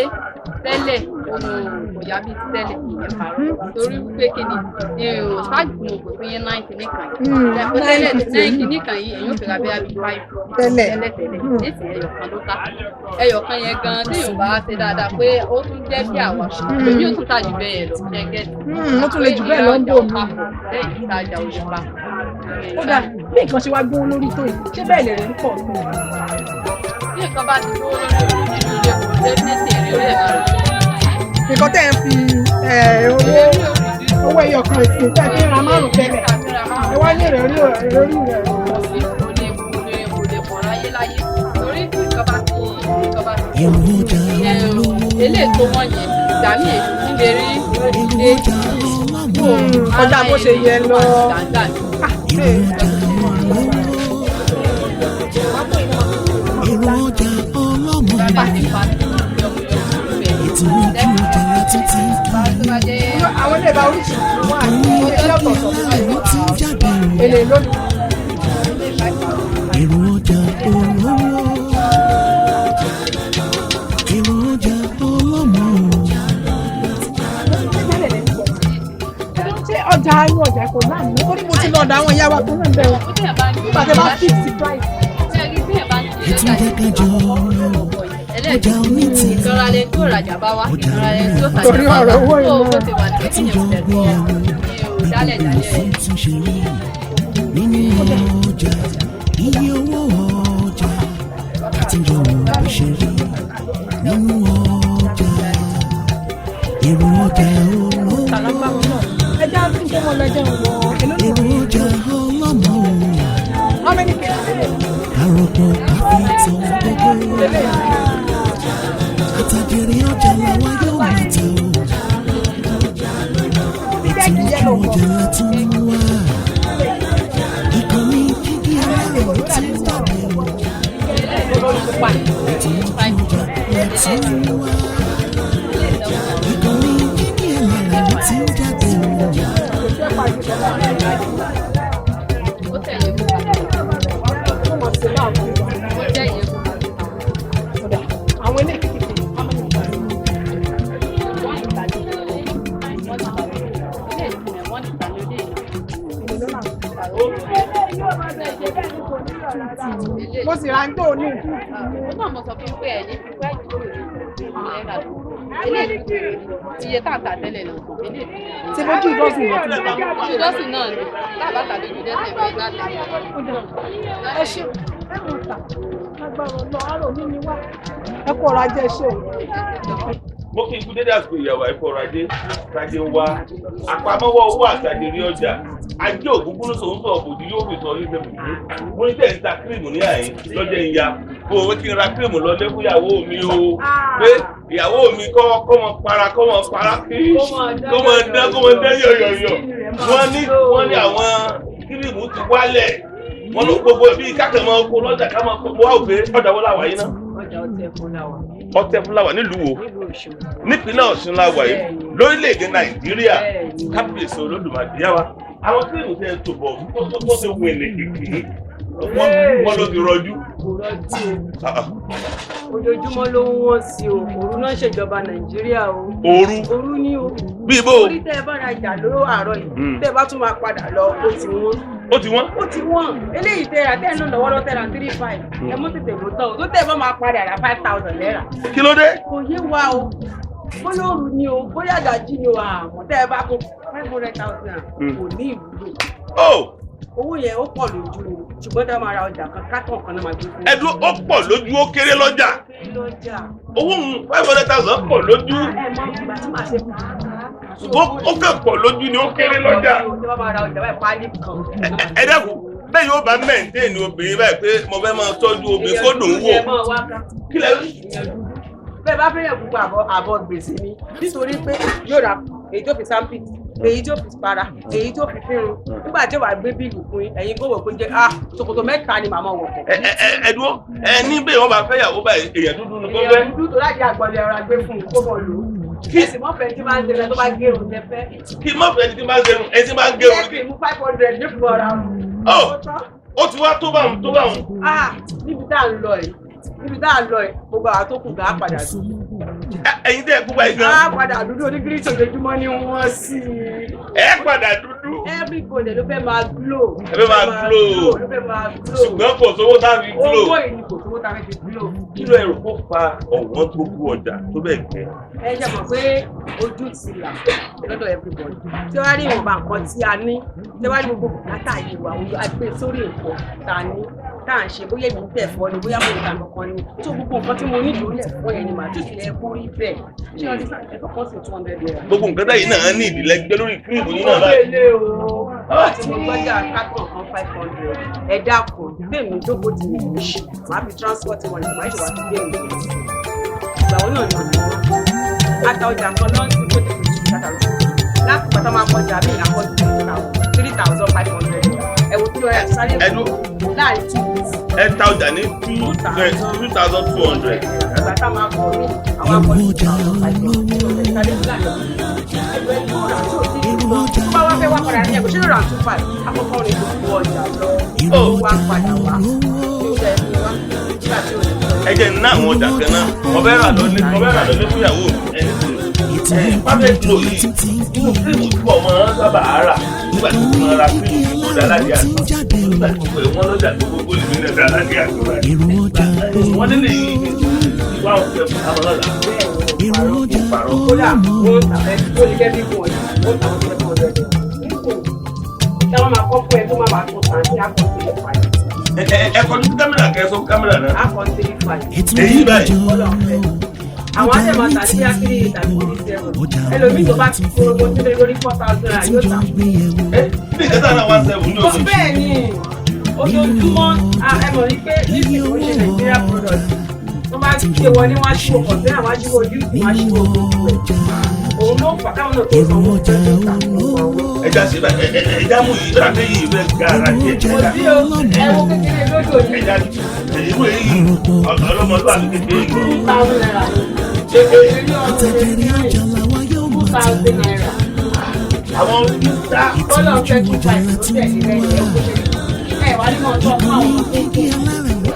tẹ́lẹ̀ ohun kò yá bíi ti tẹ́lẹ̀ ìyẹn parọ́. Torí wípé kí ni ṣáàjì tí mo pè fún yín 9 kìíní kan yìí. Ṣé tẹ́lẹ̀ 9 kìíní kan yìí èyàn ò fi ra bẹ́ẹ̀ bíi 5. Tẹ́lẹ̀. Tẹ́lẹ̀ tẹ́lẹ̀. Nísìnyí ẹyọ kan ló ká. Ẹyọ kan yẹn gan-an tí yóò bá ṣe dáadáa pé ó tún jẹ́ bí àwa. Èmi ò tún tà jù bẹ́ẹ̀ lọ. Ṣé gẹ́tì? Ó tún lè jù bẹ́ẹ̀ lọ ń bò mí. Lẹ́yìn ìtajà òye pa. Ó dáa bí nǹkan ṣe wá gbówó lórí tó yìí ṣé bẹ́ẹ̀ lè rẹ̀ ń pọ̀ sí i. Bí nǹkan bá ti gbówó lórí òun nínú ilé kò definitely èrè ó lè máa rẹ̀. Nǹkan tẹ́ ẹ̀ ń fi owó ẹyọ kan ìsìn tẹ́ ẹ fi ń ra márùn-ún tẹ́lẹ̀ ẹ wá ní èrè orí rẹ̀ pọ̀ sí. Kò lè kò lè kò lè pọ̀ láyé láyé. Torí tí nǹkan bá ti nǹkan bá ti Èrò ọjà olówó. eléyìí tó wọ́n yẹn ìgbà míì èyí tún lè rí Èrò ọjà ọlọ́mọ. Kọjá bó ṣe yẹ lọ. Èrò ọjà olówó. Èrò ọjà ọlọ́mọ. Ètò ojú ọjà látún ti ń kí. Àwọn ilé ìbá oríṣiríṣi wà ní ilé ọ̀tọ̀ọ̀tọ̀. Ìkànnì ti ń jáde o. Èlé lónìí. Èrò ọjà olówó. Èrò ọjà ọlọ́mọ. Ṣé ọjà inú ọjà kò láàmú? Ó ní mo ti lọ ọ̀dọ̀ àwọn ìyá wa kan náà bẹ̀rẹ̀. Nígbà tí a bá fix price. Ètò jẹ́ ká jọ ọjà onítìí. Ìtọ́ra lẹ tó rajà bá wá, ìtọ́ra lẹ tó tajà Torí bá wá. ọ̀rọ̀ owó Tó ìná. bó ti wà ní Àtúnjọ kíyàn tẹ̀lé gbéyàwó dálẹ̀ gbogbo dálẹ̀. òfin tún ṣe rí nínú ọjà iye owó ọjà àtúnjọ wò bó ṣe rí nínú ọjà èrò ọjà olówó Ẹ já tún kó mọ lọ́jọ́ wọ èló ní èrò ọjà ọlọ́mọ How many kg? kárọ̀pọ̀ káfíńtì gbogbo àtàjèrè ọjà làwa yóò máa tà ó ètò ojú ọjà látún wá ìkànnì Jígí Aláròyé ti ń jáde o ètò ojú ọjà látún wá ìkànnì Jígí Aláròyé ti ń jáde o. Ó tẹ̀lé mú Ó tẹ̀lé mú Àwọn ilé kékeré. How many kg? Mo sì ra ń tó ní. Ó náà mo sọ fún pé ẹ̀ ní fi price tó lè náírà lọ. Eléyìí iye tá a tà tẹ́lẹ̀ náà eléyìí. Ṣé bójú ìdọ́sìn yẹn ti gbà? Ojú dọ́sìn náà ni lábàá tàbí ojú dọ́sìn ìwé láti. Ẹ ṣe ẹ mọ̀ ta lágbára ọlọ́ àrò mi ni wá. Ẹ kú ọ̀rọ̀ ajé ṣe o. Mo kí n kú dédé àsìkò ìyàwó àìkú ọrọ̀ ajé tajé wa àpamọ́wọ́ owó àtàjèrè ọjà ajé ògúngún sòun sọ òbòdì yóò fi sọ yóò fẹ́ bùdó. Mo ní tẹ̀ ń ta kírìmù ní àyín lọ́jọ́ ìyá bó o kí n ra kírìmù lọlé fún ìyàwó mi o pé ìyàwó mi kọ́ kọ́ mọ para kọ́ mọ para kí kọ́ mọ dán kọ́ mọ dán yọ̀yọ̀yọ̀. Wọ́n ní àwọn kírìmù ti wálẹ̀. Wọ́n ló gbogbo bíi kákẹ́ mọ́ oko lọ́jà ká mọ́ kó wá òfé ọjà wọ́n láwàá yín náà. Ọjà ọtẹ fún la wà. Ọtẹ fúláwà nílùú wo? Nílùú Òṣogbo. Nípínlẹ̀ Ọ̀ṣun la wà yìí lórílẹ̀‐èdè Nàìjíríà. Kábíyèsí Olódùmarè yá wa. Àwọn kírìmù tẹ tó bọ̀ tó ṣe wẹ̀lẹ̀ kékeré wọ́n ló ti rọjú. Kò rọjú o, ojoojúmọ́ ló ń wọ́n sí o. Òru náà ṣèjọba Nàìjíríà o. Òru. Òru ni o. Bí ibo. Orí tẹ́ ẹ bá ra ìjà lóró àárọ̀ yìí, tẹ́ ẹ bá tún máa padà lọ, ó ti wọ́n. Ó ti wọ́n. Ó ti wọ́n. Eléyìí tẹ́ ra tẹ́ ẹ ń lò lọ́wọ́lọ́wọ́ tẹ́ ra 3,500. Ẹ mú tètè mú tán o. Tó tẹ́ ẹ bá máa padà ra 5,000 náírà. Kí ló dé? Kò yé wa o. Bóyá òru ni o, bóyá àdájí ni o, àmọ́ tẹ́ ẹ bá kó 500,000 kò ní ìwúlò. Owó yẹn ó pọ̀ lójú ni, ṣùgbọ́n tá a máa ra ọjà kan kátàn kan náà máa gbé fún. Ẹdun ó pọ̀ lójú, ó kéré lọ́jà. Owó 500,000 pọ̀ lójú. Ẹ mọ ìgbà tí màá ṣe Ṣùgbọ́n ó kàn pọ̀ lójú ni, ó kéré lọ́jà. Ẹ dákun, bẹ́ẹ̀ yóò bá mẹ́ǹtẹ́ẹ̀nì obìnrin báyìí pé mo fẹ́ máa tọ́jú obìnrin kó dùn ún wò. Kí lẹ rí? Bẹ́ẹ̀ bá fẹ́yẹ̀ púpọ̀ àbọ̀ gbèsè ni, nítorí pé yóò ra èyí tó fi sáńpìtì, èyí tó fi para, èyí tó fi fírun. Nígbà tí wàá gbé bíìlì fún yín, ẹ̀yin gbọ́dọ̀ pé jẹ́ ah ṣòkòtò mẹ́ta ni màmá wọ̀ kọ̀. Ẹ dúró, ẹ ní bẹ́ẹ̀ wọ́n bá fẹ́yàwó báyìí, èèyàn dúdú ni kó fẹ́. Èèyàn dúdú tó láti àgbọ̀lẹ̀ ọ̀rọ̀ àgbẹ̀ fún un kó bọ̀ lò ó. Kí sì mọ́fẹ́ tí máa ń ṣe tó bá gé irun jẹ fẹ́. Kí mọ́fẹ́ tí máa ń ṣe ẹ tí máa ń gé irun. Ẹ fi mú 500 ní fún ọ̀rá. Ó ti wá tó báwọn tó báwọn. Ah, níbi tá à ń lọ yìí, níbi tá à ń lọ yìí, gbogbo àwọn tó kù gà á padà dúdú. Ẹ̀yin tẹ́ ẹ kú báyìí gan. Á padà dúdú, onígírísì ojoojúmọ́ ni wọ́n sí i. Ẹ padà dúdú. Everybody ló fẹ́ máa glow. Ẹ fẹ́ máa glow. Ló fẹ́ máa glow. Ṣùgbọ́n kò sówó tá a fi glow. Owó yìí ni kò sówó tá a fi glow. Kí ló ẹrù kó fa ọ̀wọ́n tó kú ọjà tó bẹ́ẹ̀ gẹ́? Ẹ ṣe mọ̀ pé ojú ti là lọ́dọ̀ everybody. Tí wàá rí ìwọ̀nba nǹkan tí a ní, tí wàá rí gbogbo bùkátà yìí wà, a gbé sórí nǹkan tá a ní, tá à ń ṣe, bóyá èmi ń tẹ̀ fọ́ ni, bóyá mo ń ta nǹkan ni. Tó gbogbo nǹkan tí mo ní ìdúró lẹ̀ fọ́ yẹn ni màá tún ṣe kó rí bẹ́ẹ̀. Ṣé ọdún sáà ẹ̀fọ́ kan sí 200 naira? Gbogbo nǹkan táyì náà ní ìdílé gbé lórí kírìmù yín náà báyìí. Ó lé o. Láti mo gbọ́jà kátàn kan 500. Ẹ dákun, tèmi jókòó tì mí ṣì. Màá fi transport wọn, màá ṣe wá fi gbé mi. Ìgbà wo náà ni ọ̀nà wọn? Ata ọjà kan lọ́sìn tó ti fi ṣùgbọ́n àtàlọ́. Láti pàtó máa kọjá mí àkọ́jú 3,500. Ẹ wo tí ó yà sáré láàrin 2 weeks. Ẹ ta ọjà ní 2,200. Ìgbà tá máa kọ mí, àwọn akọ́jú 2,500. Sáré láàrin ẹgbẹ́ tó rà tó ti tó bá wá fẹ́ wá padà ní ẹ̀kọ́ ṣé rà 2,500. Àkọ́kọ́ rẹ̀ gbogbo ọjà lọ. Ó wá padà wá. Ẹ jẹ́ ná àwọn ọjà kan náà, mo fẹ́ rà lọ́lé, mo fẹ́ rà lọ́lé fún ìyàwó mi. Ẹni perfect glow yìí, inú kírìmù tí mo máa ń sábà rà nígbà tí mo máa ra kírìmù tó dá láti àná, nígbà tí mo pè wọ́n lọ́jà tó gbogbo ìlú ní ẹ̀dá láti àná wọ́n nílé yìí wá òun fẹ́ àwọn lọ́la. Kódà wọ́n tà ẹ́ tó lè jẹ́ bí wọ́n yìí, wọ́n tà wọ́n 700. Táwọn máa kọ́ fún ẹ tó máa wà tó tàn ní àkọsílẹ̀ 5. Ẹ kọjú kámẹ́rà kẹsàn kámẹ́rà náà. Akọ 3,500. Èyí báyìí. Àwọn àti ẹ̀ma tàbí akiri tàbí 3,700. Ẹlòmíì tó bá ti kó owó tí lórí 4,000 naira yóò tà. Ẹ bí ìkẹta náà 1,700 ní oṣù. Bẹ́ẹ̀ ni ojoojúmọ́ ẹ mọ̀ ní pé nísìnyí ó ṣe Nàìjíríà product. Wọ́n bá gbé wọlé, wọ́n á ṣíwò kọ̀ǹtẹ́nà, wọ́n á ṣíwò yúùtù, wọ́n á ṣíwò gbogbo ẹ̀. Òun ló fà káwọn náà tó sanwó tó tà. Ẹja ṣe báyìí, ẹja mú yìí, ẹja fẹ́ yìí fẹ́ ga ara jẹ. Kò sí o, ẹ wo kékeré lódò yìí. Ẹja ìwé yìí ọlọ́mọlúwàbí kékeré yìí. 2,000 naira ni. Ṣé 2,000 naira. Àwọn oníta. Bọ́lá ń fẹ́ 2,500 ló tẹ̀lé lẹ́yìn ẹ̀ kó ṣe. Ẹ wá ní mọ̀ tó fún àwọn ọmọ tó kù.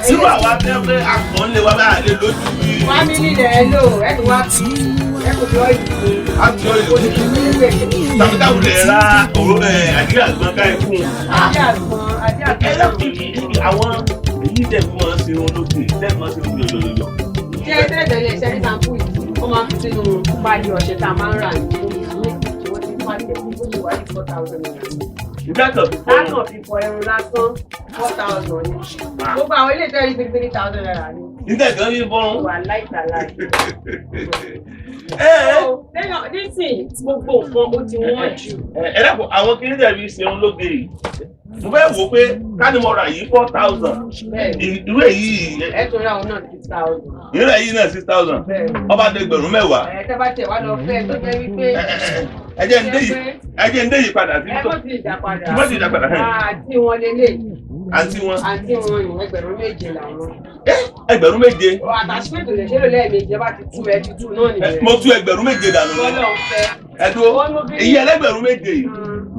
Sírò àwa fẹ́ akàn lé wa bá a lè lójú bí. Wá mi nílẹ̀ ẹ lò, ẹ tún wá fi ẹ kò fi ọ́ìlì gbé. A fi ọ́ìlì gbé. Tàbí káwọn lè ra òró ẹ̀ àdí àgbọn ká ẹ fún un. Àdí àgbọn, àdí àgbọn. Ẹ lọ́kùn yìí àwọn èyí tẹ̀ fi máa ń ṣe irun lókè, tẹ̀ fi máa ń ṣe irun yọ̀yọ̀yọ̀. Ṣé tẹ́lẹ̀ tẹ́lẹ̀ ṣe ní sàǹpù yìí, wọ́n máa ń fi sínú páálí ọṣẹ tá a máa ń rà ní omi ìlú tí wọ́n ti pàṣẹ fún bó ṣe wà ní 4,000 naira. Ìdájọ́ fi fọ irun. Látàn fi fọ irun lásán 4,000 ni. Gbogbo àwọn ilé ìtẹ́rí 3,000 naira ni. Ìdájọ́ fi fọrun. Wà láìtàláì. Nísìnyí gbogbo nǹkan ó ti wọ́n jù. Ẹ dákun, àwọn kìnìún dàbí ṣeun lóge yìí. Mo fẹ́ wò ó pé ká ní mo rà yìí 4,000. Irú èyí. Ẹ tún ra òun náà 6,000. Irú èyí náà 6,000. Ọba dé ẹgbẹ̀rún mẹ́wàá. Ẹ tẹ́ bá tiẹ̀ wá lọ fẹ́ tó jẹ́ wípé. Ẹ jẹ́ ń dé yìí padà sí. Ẹ mọ̀ sí ìjà padà. Mọ̀ sí ìjà padà. Àǹtí wọn lélẹ̀. Àǹtí wọn. Àǹtí wọn ìwọ̀n ẹgbẹ̀rún méje làwọn. Ẹgbẹ̀rún méje. Àtàṣípètò lè ṣe lò lẹ́ẹ̀mejì, ẹ bá ti tú ẹ ti tú náà nìyẹn. Mo tú ẹgbẹ̀rún méje dànù. Bọ́lá ń fẹ́. Ẹ dúró, èyí ẹlẹ́gbẹ̀rún méje yìí.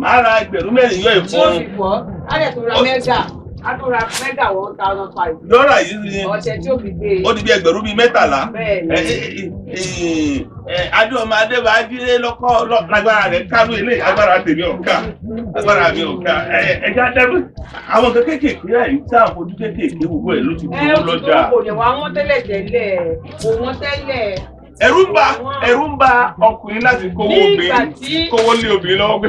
Màá ra 4,000 yọ Tí ó ìfún. fi fọ́, á dẹ̀ tó ra mẹ́gà, á tó ra mẹ́gà 1,500. Lọ́rà yìí ni Ọṣẹ tí ó fi gbé e. ó di bí ẹgbẹ̀rún bíi 13. Bẹ́ẹ̀ni. Adéọmọ Adébájídé lọ́kọ́ lágbára rẹ̀ kánú ilé agbára tèmi ò ká, agbára mi ò ká. Ẹja dẹ́rù àwọn nǹkan kéékèèké yìí tí àwọn fojú kéékèèké gbogbo ẹ̀ ló ti Ẹ dúró ó ti lọ́jà. tó, kò lè wá wọ́n tẹ́lẹ̀ tẹ́lẹ̀, kò wọ́n tẹ́lẹ̀. Ẹ̀rù ń bà ọkùnrin láti kówó Nígbà obìnrin tí- kówó lé obìnrin lọ́wọ́ pé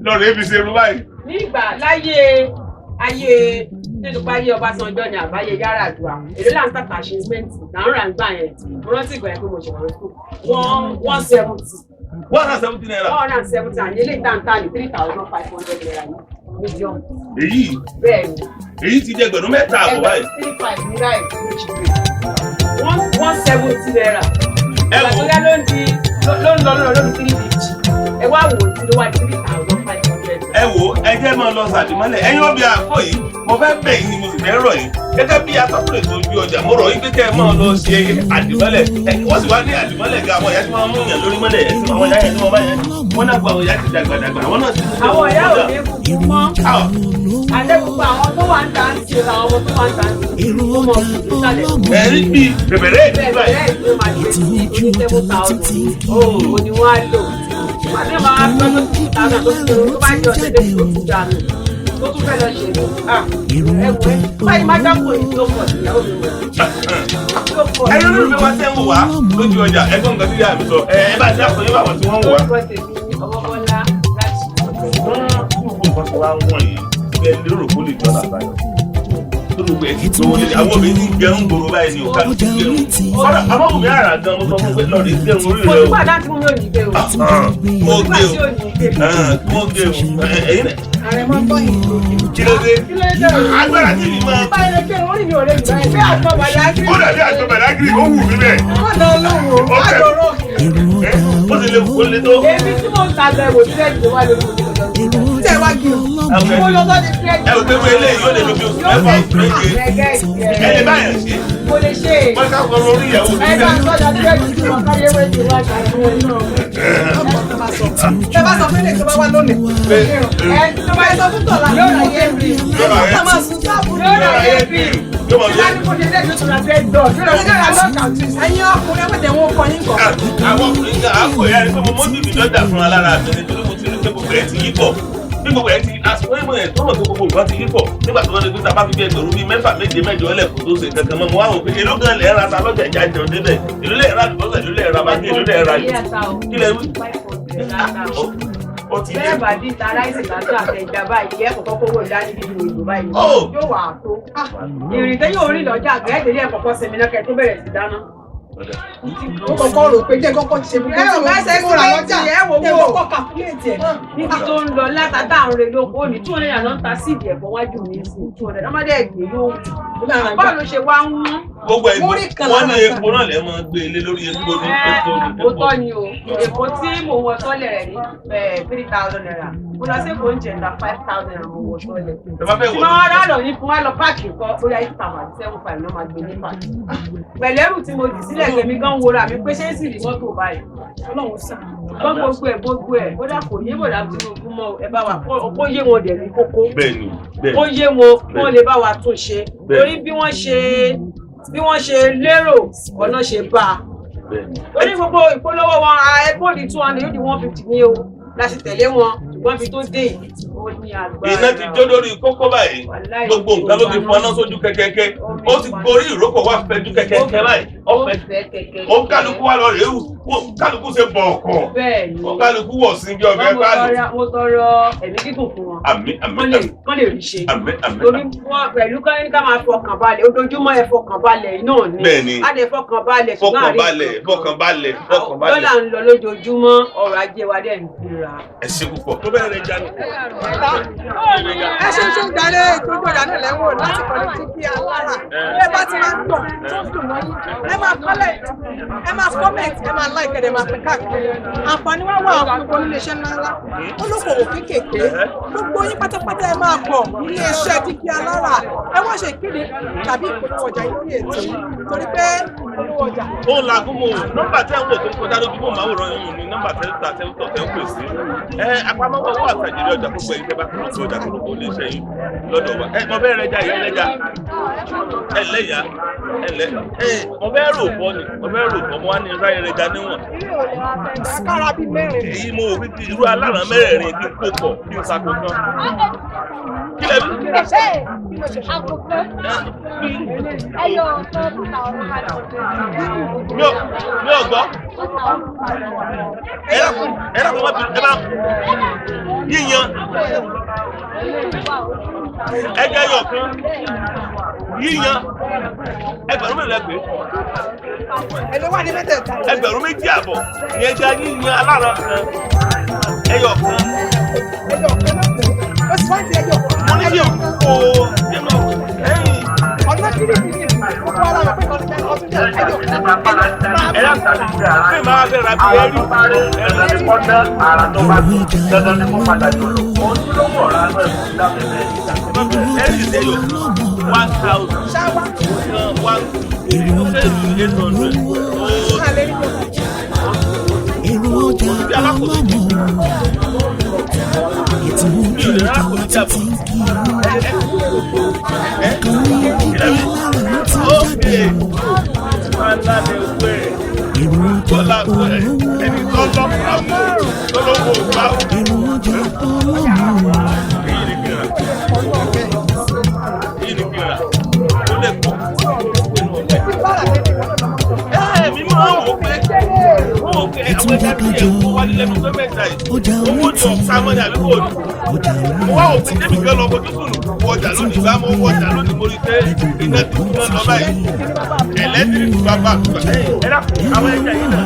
lọ́rọ̀ ebi ṣe irú báyìí. Nígbà láyé ayé nínú páyé Ọbásanjọ́ ni àbáyé Yar'Adua, èló là ń tàkà ṣe mẹ́ǹtì là ń rà ń gbà yẹn. Mo rántí ìgbà yẹn pé mo ṣe wà ní school 170. 170 naira. 170, àní ilé ìtàǹtà ní 3,500 naira ní mílíọ̀nù. Èyí Bẹ́ẹ̀ ni. èyí ti di 3,500 báyìí. 3,500 ní báyìí ló ṣe pé 170 naira. Ẹ Ìgbà wò tó yá ló ń di ló ń lọ lọ lórí 350. Ẹ wá wò ó tí ló wá di 3,500. Ẹ wò ó, ẹ jẹ́ máa lọ sàdìmọ́lẹ̀. Ẹ̀yin òbí àpò yìí, mo fẹ́ bẹ̀ yín ni, mo sì fẹ́ rọ̀ yín gẹ́gẹ́ bí atọ́kùn ètò ojú ọjà. Mo rọ̀ yín pé kẹ́ ẹ máa lọ ṣe àdìmọ́lẹ̀. Wọ́n sì wá ní àdìmọ́lẹ̀ gan, àwọn ìyá tí wọ́n mú yàn lórí mọ́lẹ̀ ẹ̀ sí àwọn ìyá yẹn tí wọ́n bá yẹn wọ́n náà gba àwọn ìyá ti dàgbà dàgbà, àwọn náà ti Àwọn ìyá ò ní kúkú mọ́. Àtẹ gbogbo àwọn tó wà ń ta ń ṣe, àwọn ọmọ tó wà ń ta ń ṣe ó mọ òkú nísàlẹ̀. Ẹ̀rí bíi bẹ̀bẹ̀rẹ̀ ìdí báyìí. Bẹ̀rẹ̀ ìlú máa ṣe sí oní 7,000. Ó ní wọ́n á lò. Àti ọmọ wa fẹ́ ló ti ta náà tó ti tó bá jẹ ọ̀sẹ̀ tó ti dànù tó tún fẹ́ lọ ṣe ní. Ẹ wò ẹ́ báyìí má dákò yìí tó pọ̀ sí ìyàwó mi wọ̀. Ẹ̀yin olólùfẹ́ wa tẹ́ ń wò wá lójú ọjà, ẹ̀gbọ́n nǹkan tí ìyá mi sọ, ẹ bá ti àpò yín báwọn tí wọ́n ń wò wá. Orúkọ tèmi ni Ọmọbọ́lá láti Wọ́n gbogbo nǹkan tí wàá wọ̀n yìí bẹ́ẹ̀ lérò kó lè jọ́nà àbáyọ. Tó gbogbo ẹ̀ ti gbowó lé, àwọn obìnrin ti ń gẹrun gbòòrò báyìí ni òkà ti gẹrun. Kọ́dà àmọ́wùmí àrà gan, mo sọ fún pé lọ́ọ̀rì gẹrun orí Kò rẹ o. sígbà náà tí mo mi ò ní gbé o. Mo Kò gbé sígbà tí o, ò ní gbé. Mo gbé o, ẹ̀yin náà Ààrẹ máa ń bọ́ yìí. Kí ló dé? Agbára tí mi máa. Báyìí ló gbé orí mi ò lè gbà ẹ bí àtọ̀ bàdá sí. Ó dàbí àtọ̀ bàdágìrì, ó wù mí bẹ́ẹ̀. Wọ́n lọ lóhùn o, àdòrò. Ó sì lè kó lè tó. Èmi tí mò ń ta bẹ́ẹ̀ wò sílẹ̀ ìjọba wà lórí òní lọ́jọ́. Tẹ̀ wá gí o. Mo lọ sọ́ọ́ di fẹ́ẹ́. Ẹ ò pé wọ́n eléyìí yóò lè lo bí oṣù 6, oṣù 7. Ẹ lè báyàn ṣe. Mo lè ṣe é. Wọ́n ká kọ́ lórí ìyàwó mi. Ẹ bá ń sọ́jà fẹ́ẹ́ tí wọ́n káyé wé ti wá ṣàfihàn náà. Tẹ bá sọ fún ilé tó bá wá lónìí. Ẹ tó bá Ẹ sọ fún tọ̀la. Yóò rà yé mi. Ẹ máa sùn sáàbù. Yóò rà yé mi. Yóò máa Ìlànà kò ṣe dé tuntun àti ẹ̀dọ̀. Yóò rà lọ́kà tù. Ẹ̀yin ọkùnrin ẹ̀wẹ̀dẹ̀ wọn kọ yín kọ. Àwọn ọkùnrin gan àpò ìyá rẹ pé mo mójú mi lọ́jà fúnra lára mi nítorí mo ti rí pé gbogbo ẹ̀ ti yí pọ̀, bí gbogbo ẹ̀ ti àsìkò ìmọ̀ ẹ̀ tó mọ̀ pé gbogbo nǹkan ti yí pọ̀ nígbà tó wọ́n lè gbé ta bá fi bí ẹgbẹ̀rún bíi 6, 7, 8 ẹlẹ́kùn tó ṣe kankan mọ́. Mo wá wò pé èló gan lẹ̀ ń ra ta lọ́jà ìjà jẹun débẹ̀, èló lẹ̀ ń ra àlùbọ́sà, èló lẹ̀ ń ra magí, èló lẹ̀ ń ra yìí, kí lẹ wí? Ó ti dé. Bẹ́ẹ̀ bá dín ta ráìsì lásán àtẹ̀já báyìí, ẹ̀ kọ́kọ́ kówó dání bíbí òyìnbó báyìí. Ó. Yóò wà á tó. Ìrìn tẹ́yìn orí lọ́jà gẹ́gẹ́ ẹ̀ kọ́kọ́ sinmi náà kẹ́ tó bẹ̀rẹ̀ sí dáná. Ó kọ́kọ́ rò pé jẹ́ kọ́kọ́ ṣe bí Ẹ ò bá ṣe mo rà lọ́jà. ẹ wò Jẹ́ wò. kọ́kọ́ kàkúlẹ̀tì ẹ̀. Níbi tó ń lọ látàtà ń re lóko ní 200 ló ń ta síìdì ẹ̀fọ́ wájú mi sí 200. Ọmọdé ẹ̀gbẹ́ yóò báwo ló ṣe wá ń wọ́n. Gbogbo ẹ̀ Múrí kan wọ́n ní lára epo náà lẹ́ máa gbé ilé lórí epo ní epo ní epo. Òótọ́ ni o, èkó tí mò ń wọ sọ́lẹ̀ rẹ̀ ní 3,000 naira. Mo lọ sí èkó ń jẹ̀ta 5,000 naira mo wọ sọ́lẹ̀. Ẹ bá fẹ́ Tí wọ̀ máa wá lọ ní fún wa lọ páàkì kọ́ bóyá 8,000 àti 7,500 náà máa gbé ní páàkì. Pẹ̀lẹ́rù tí mo dì sílẹ̀ gbẹ̀mí gan wora mi pé ṣé ń sì rí mọ́tò báyìí. Ọlọ́run sàn. Gbọ́n gbogbo ẹ̀ gbogbo ẹ̀ kódà kò yé bọ̀dá Tinubu mọ́ ẹ bá wa kó yé wọn dẹ̀ ní kókó. Bẹ́ẹ̀ni, bẹ́ẹ̀ni. Kó yé wọn kí wọ́n lè bá wa tún ṣe. Bẹ́ẹ̀ni. Torí bí wọ́n ṣe lérò ọ̀nà ṣe bá a. Bẹ́ẹ̀ni. Torí gbogbo ìpolówó wọn ẹgbẹ́ òdi 200 yóò di 150 ní o la sì tẹ̀lé wọn, ṣùgbọ́n ibi tó dé yìí ó ní agbára. Iná ti jó lórí kókó báyìí, Wàláì, gbogbo nǹkan ló ti fọná sójú kẹkẹkẹ, ó ti gorí ìrókò wá fẹjú kẹkẹkẹ báyìí, Ó ọfẹ fẹ́ kẹ̀kẹ́. ó kálukú wá lọ rèé wò, kálukú ṣe bọ̀ọ̀kọ̀, Bẹ́ẹ̀ ni. ó kálukú wọ̀ sí bí ọbẹ̀ Mo pálọ̀. tọrọ- Mo tọrọ ẹ̀mí gígùn fún wọn. Àmín, àmín, Kán lè rí ṣe. àmín, àmín. Torí wọn pẹ̀lú kán ní ká máa fọkàn balẹ̀, ojoojúmọ́ ẹ fọkàn balẹ̀ náà ni. Bẹ́ẹ̀ ni. A lè fọkàn balẹ̀ ṣùgbọ́n Fọkàn àrí balẹ̀, fọkàn balẹ̀, fọkàn balẹ̀. Dọ́là ń lọ lójoojúmọ́, ọrọ̀ ajé wa dẹ̀ ń gbéra. Ẹ ṣe púpọ̀. Tó bẹ́ẹ̀ rẹ̀ jáde. Ẹ ṣe ń darí ètò ojú ọjà náà lẹ́wọ̀n láti kọ́ni Jígí Alára. Ẹ bá ti máa ń gbọ̀ tó ń dùn mọ́ yín. Ẹ máa kọ́lẹ̀, ẹ máa comment, ẹ máa like, ẹ dẹ̀ máa pín káàkiri. Àǹfààní wá wà fún gbogbo oníléeṣẹ́ ńláńlá, olókòwò kéékèèké, gbogbo yín pátápátá ẹ máa bọ̀ níléeṣẹ́ Jígí Alára. Ẹ wá ṣe ìkéde tàbí ìpolówó ọjà yín lórí ètò yìí torí pé polówó ọjà. Ó ń lagún mọ́ o. Nọ́mbà tẹ́ ń wò tó ń kọjá lójú mọ́ màwòrán yìí ni nọ́mbà tẹ́ ń ta tẹ́ ń tọ̀ tẹ́ ń pè sí. Ẹ àpamọ́wọ́ owó àtàjèrè ọjà púpọ̀ yìí tẹ́ bá kúrò sí ọjà kúrò lè ṣe yín lọ́dọ̀ wa. Ẹ mo fẹ́ rẹja yẹn lẹ́ja. Ẹ lẹ́yà ẹ lẹ́ ẹ mo fẹ́ rò bọ́ ni mo fẹ́ rò bọ́ mo wá ní ráyẹ rẹja níwọ̀n. Kára bíi mẹ́rin. Èyí mo wò wípé irú aláràn mẹ́rẹ̀ẹ̀rin kí n kó pọ̀ kí n sako kan. Kí lẹ bí? Mi ò gbọ́. Ẹ dákun má bínú ẹ bá yíyan ẹgbẹ́ yọ̀ kan yíyan ẹgbẹ̀rún mélòó ẹ pé Èló wà ní mẹ́tẹ̀ẹ̀ta. 2,500 ní ẹja yíyan aláràn kan ẹyọ kan. Ẹyọ kan náà pè é. Ó sì wá ti ẹyọ kan. Mo ní kí n kó nínú ẹ̀yìn. Ọ̀nà kiri kiri gbogbo ara rẹ̀ pé ọdún ọdún jẹ́ ẹyọ kan. Ẹ dákun pé màá fẹ́ ra bí ẹrú ẹrú ẹyọ 1,000 Ṣáwá. One 800. Ṣáà lè rí gbogbo. Èrò ọjà ọlọ́mọ ètò ojú ọjà láti ti ń kí ìkànnì Jígí Alára ló ti jáde o. Èrò ọjà olówó Ẹni tó lọ́pàá mú tó lówó gbá. Èrò ọjà ọlọ́mọ Èyí ni kí n rà. Èyí ni kí n rà. Ó lè pọ̀ nínú ọ̀pẹ. Ẹ mi máa ń wò pé wọ́n wò pé àwọn ẹja bí ẹ̀kọ́ wálé lẹ́nu tó mẹ́ta yìí. Ọjà Owó orí ni ọ̀sá mọ́ni àbí kò ní. Ọjà orí Mo wá wò pé débi kan lọ fojú sùn wọ ọjà lónìí bá mo wọ ọjà lónìí mo rí pé iná ti kú lọ báyìí. Ẹ̀lẹ́tìrì bàbá ẹ dákun àwọn ẹja yìí náà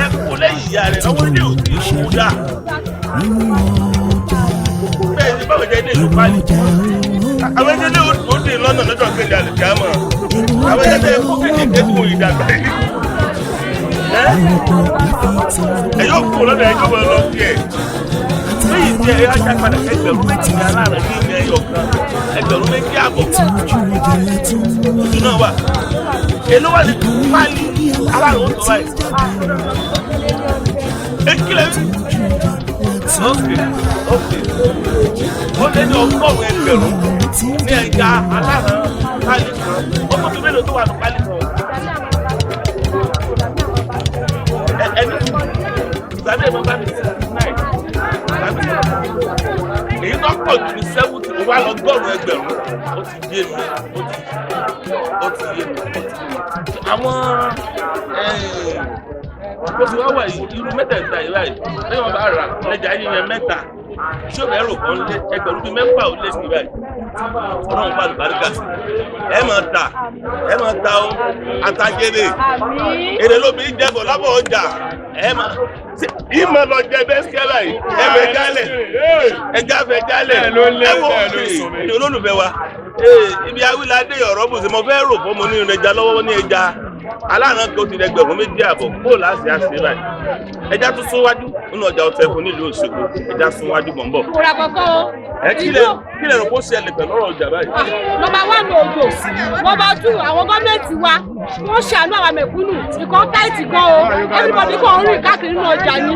ẹ kó lẹ́yìn ìyá rẹ̀ ọwọ́ ilé òsì ìkú dà. Nínú ọjà Bẹ́ẹ̀ ni báwo jẹ́ ilé ìlú èrò pálí. ọjà olówó Àwọn ẹja ilé òde lọ́nà lọ́jọ́ gbẹ̀dẹ̀ àlùkìyámọ̀. Àwọn ẹja ilé kó kékeré tí mo yìí dàgbà yìí. Ọ̀pọ̀ káfíńtì Ẹ yóò kó lọ́dọ̀ ẹjọ́ wọn lọ sí ẹ̀. Lẹ́yìn tí ẹ ajá padà 2,000 ní aláàrẹ̀ ní ilẹ̀ ẹyọ kan 2,500. Ètò ojú ọjà láti ń wá Ojú náà wà. Èló wà ní pálí aláàrẹ̀ ó tó báyìí. Ekele ojú ọjà láti ok ok ó lé ní 100 ẹgbẹ̀rún ní ẹja aláràn pálí kan. Ó tó fi mélòó tó wà ní pálí kan. Ẹni ìgbàdé ìmọ̀ bá mi sí 69 tàbí èyí tó pọ̀ jù ní 70 ó wá lọ́gọ́rùn-ún ẹgbẹ̀rún. Ó ti yé mi, ó ti yé mi, ó ti yé mi. Àwọn bó ti wá wà yìí irú mẹ́tẹ̀ẹ̀ta yìí báyìí lẹ́yìn wọn bá rà lẹ́jà yíyan mẹ́ta tí ó bẹ̀rù kan lé ẹgbẹ̀rún bíi mẹ́fà ó lé sí báyìí. Ọlọ́run bá lùbáríkà sí. Ẹ máa ta ẹ máa ta o àtàgèrè èrè lóbi jẹbọ lábọ̀ ọjà ẹ máa ìmọ̀ lọ jẹ bẹ́ẹ̀ sikẹ́ báyìí ẹ fẹ́ jálẹ̀ ẹja fẹ́ jálẹ̀ ẹ wo ní olólùfẹ́ wa ibi awilade ọ̀rọ̀ bùsẹ̀ mo fẹ́ rò fún mo ní ẹja lọ́wọ́ ní ẹja aláàánú tó ti ẹgbẹ̀rún 2,500 kó láti àṣẹ báyìí ẹja tún súnwájú nínú ọjà ọ̀tẹ̀ fún nílùú Òṣogbo ẹja súnwájú mọ̀ ń bọ̀. Kò rà kankan o. Ẹ kílẹ̀ rò kó ṣẹlẹ̀ pẹ̀lú ọ̀rọ̀ ọjà báyìí. Nọ́mbà 1 òjò, nọ́mbà 2 àwọn gọ́ọ̀mẹ̀ntì wa wọ́n ṣàánú àwọn mẹ̀kúnnù nǹkan táìtì gan o, everybody kàn ń rìn káàkiri nínú ọjà ni.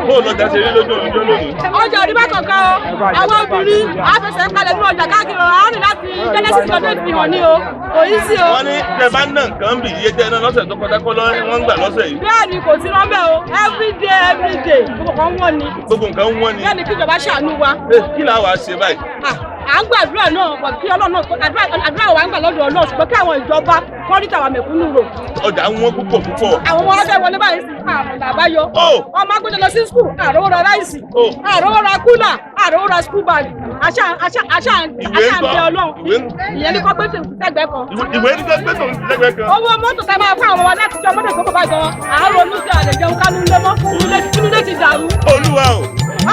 Bó lọjà ṣe rí lójú ọjọ́ lónìí? Ọjà ò rí bá kankan o, àwọn obìnrin àfẹsẹ̀ ń kalẹ̀ nínú ọjà káàkiri ọ̀rọ̀ àárín láti Genesis lọ́dún ìfihàn ní o, kò yí sí o. Wọ́n ní tẹ bá ná nǹkan bì iye tẹ́ ẹ ná lọ́sẹ̀ tó kọjá kọ́ lọ́ wọ́n ń gbà lọ́sẹ̀ yìí. Bẹ́ẹ̀ni kò sí rọ́bẹ̀ o, everyday everyday gbogbo kan wọ́n ni. Gbogbo nǹkan wọ́n ni. Bẹ́ẹ̀ni kí ìjọba ṣàánú wa. Kí la wàá ṣe báyìí? À ń gbàdúrà náà pọ̀ kí Ọlọ́run àdúrà wa ń gbà lọ́dọ̀ Ọlọ́run ṣùgbọ́n kí àwọn ìjọba kọ́ rí tàwa mẹ̀kúnnù rò. Ọjà ń wọ́n púpọ̀ púpọ̀. Àwọn ọmọ ọlọ́fẹ́ wọlé báyìí sí àmọ̀nà àbáyọ. Ọmọ agbẹ́jọ lọ sí skul, àrówó ra ráìsì, àrówó ra kúlà, àrówó ra skul bag. Àṣà ń bẹ Ọlọ́run. Ìyẹn ní kọ́ pé tẹ̀gbẹ́ kan. Ìwé ní kọ́ pé tẹ̀gbẹ́ kan. Owó mọ́tò tá a máa fún àwọn ọmọ láti jọ mọ́tò tó kọ̀ bá gan. Àárọ̀ olùsí àlè jẹun kánú lé mọ́. Inú ilé ti dàrú. Olúwa o.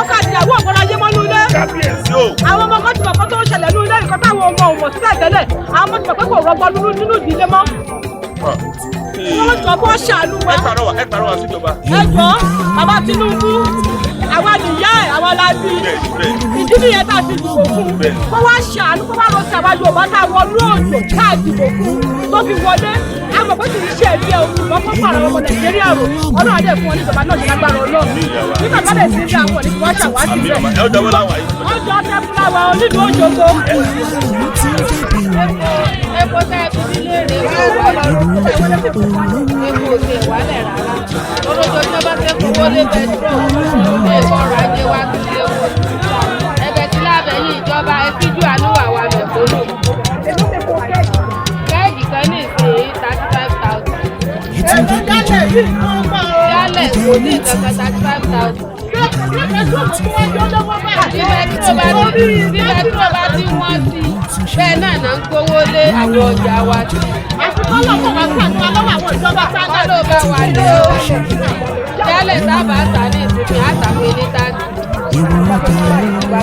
Ọkọ àtìyàwó ọ̀gbọ́n ayé mọ́ nú ilé. Kábíyèsí o. Àwọn ọmọ kan ti mọ̀ kó tó ń ṣẹlẹ̀ nú ilé nǹkan táwọn ọmọ ò mọ̀ sílẹ̀ tẹ́lẹ̀. Àwọn ọmọ ti mọ̀ pé kò rọgbọ nínú ìdílé mọ́. Wọ́n jọ kó ṣàánú wa. Ẹ pàrọwà síjọba. Ẹ jọ bàbá Tinubu, àwa nìyá ẹ̀, àwa la bí. Ìdí nìyẹn tá a fi dìbò fún. Kó wá ṣàánú, kó wá lọ sí àwa Yorùbá tá a wọnú òjò tá a dìbò fún tó fi wọlé. Àmọ̀ pé kì í ṣe ẹ̀rí ẹ̀ ṣùgbọ́n kó pààrọ̀ ọmọ Nàìjíríà rò. Ọlọ́run á dẹ̀ fún wọn ní ìjọba náà ṣe lágbára Ọlọ́run. Bí bàbá dẹ̀ ti ń dá àwọn òní wọ́n ṣàwátì Àmì rẹ̀. ọmọ ẹ ọjà wọn láwà yìí. Ọjọ́ tẹ́fúláwà onílùú Òṣogbo. Epo tẹ́ ẹ fi nílé rè é kó epo ò tiẹ̀ wálẹ̀ rárá. Olójoojúmọ́ bá ṣe kówó lé pẹtrol lé ọrọ̀ ajé wa ti lé wò. Ẹ̀bẹ̀ tí lábẹ́ yìí ìjọba ẹ síjú àánú wà wà mẹ̀kúnnù. Kẹ́ẹ̀gì kan ní ìsìn 35,000. Jálẹ̀ kò ní nǹkan kan 35,000. Bí pẹtrol bá ti wọ́n sí bẹ́ẹ̀ náà náà ń gbówó lé àwọn ọjà wa sí. Kọ́lọ́ bá wà lé o. Jálẹ̀ sábà tà ní ìsinmi àtàwọn ẹni 30. Ìgbà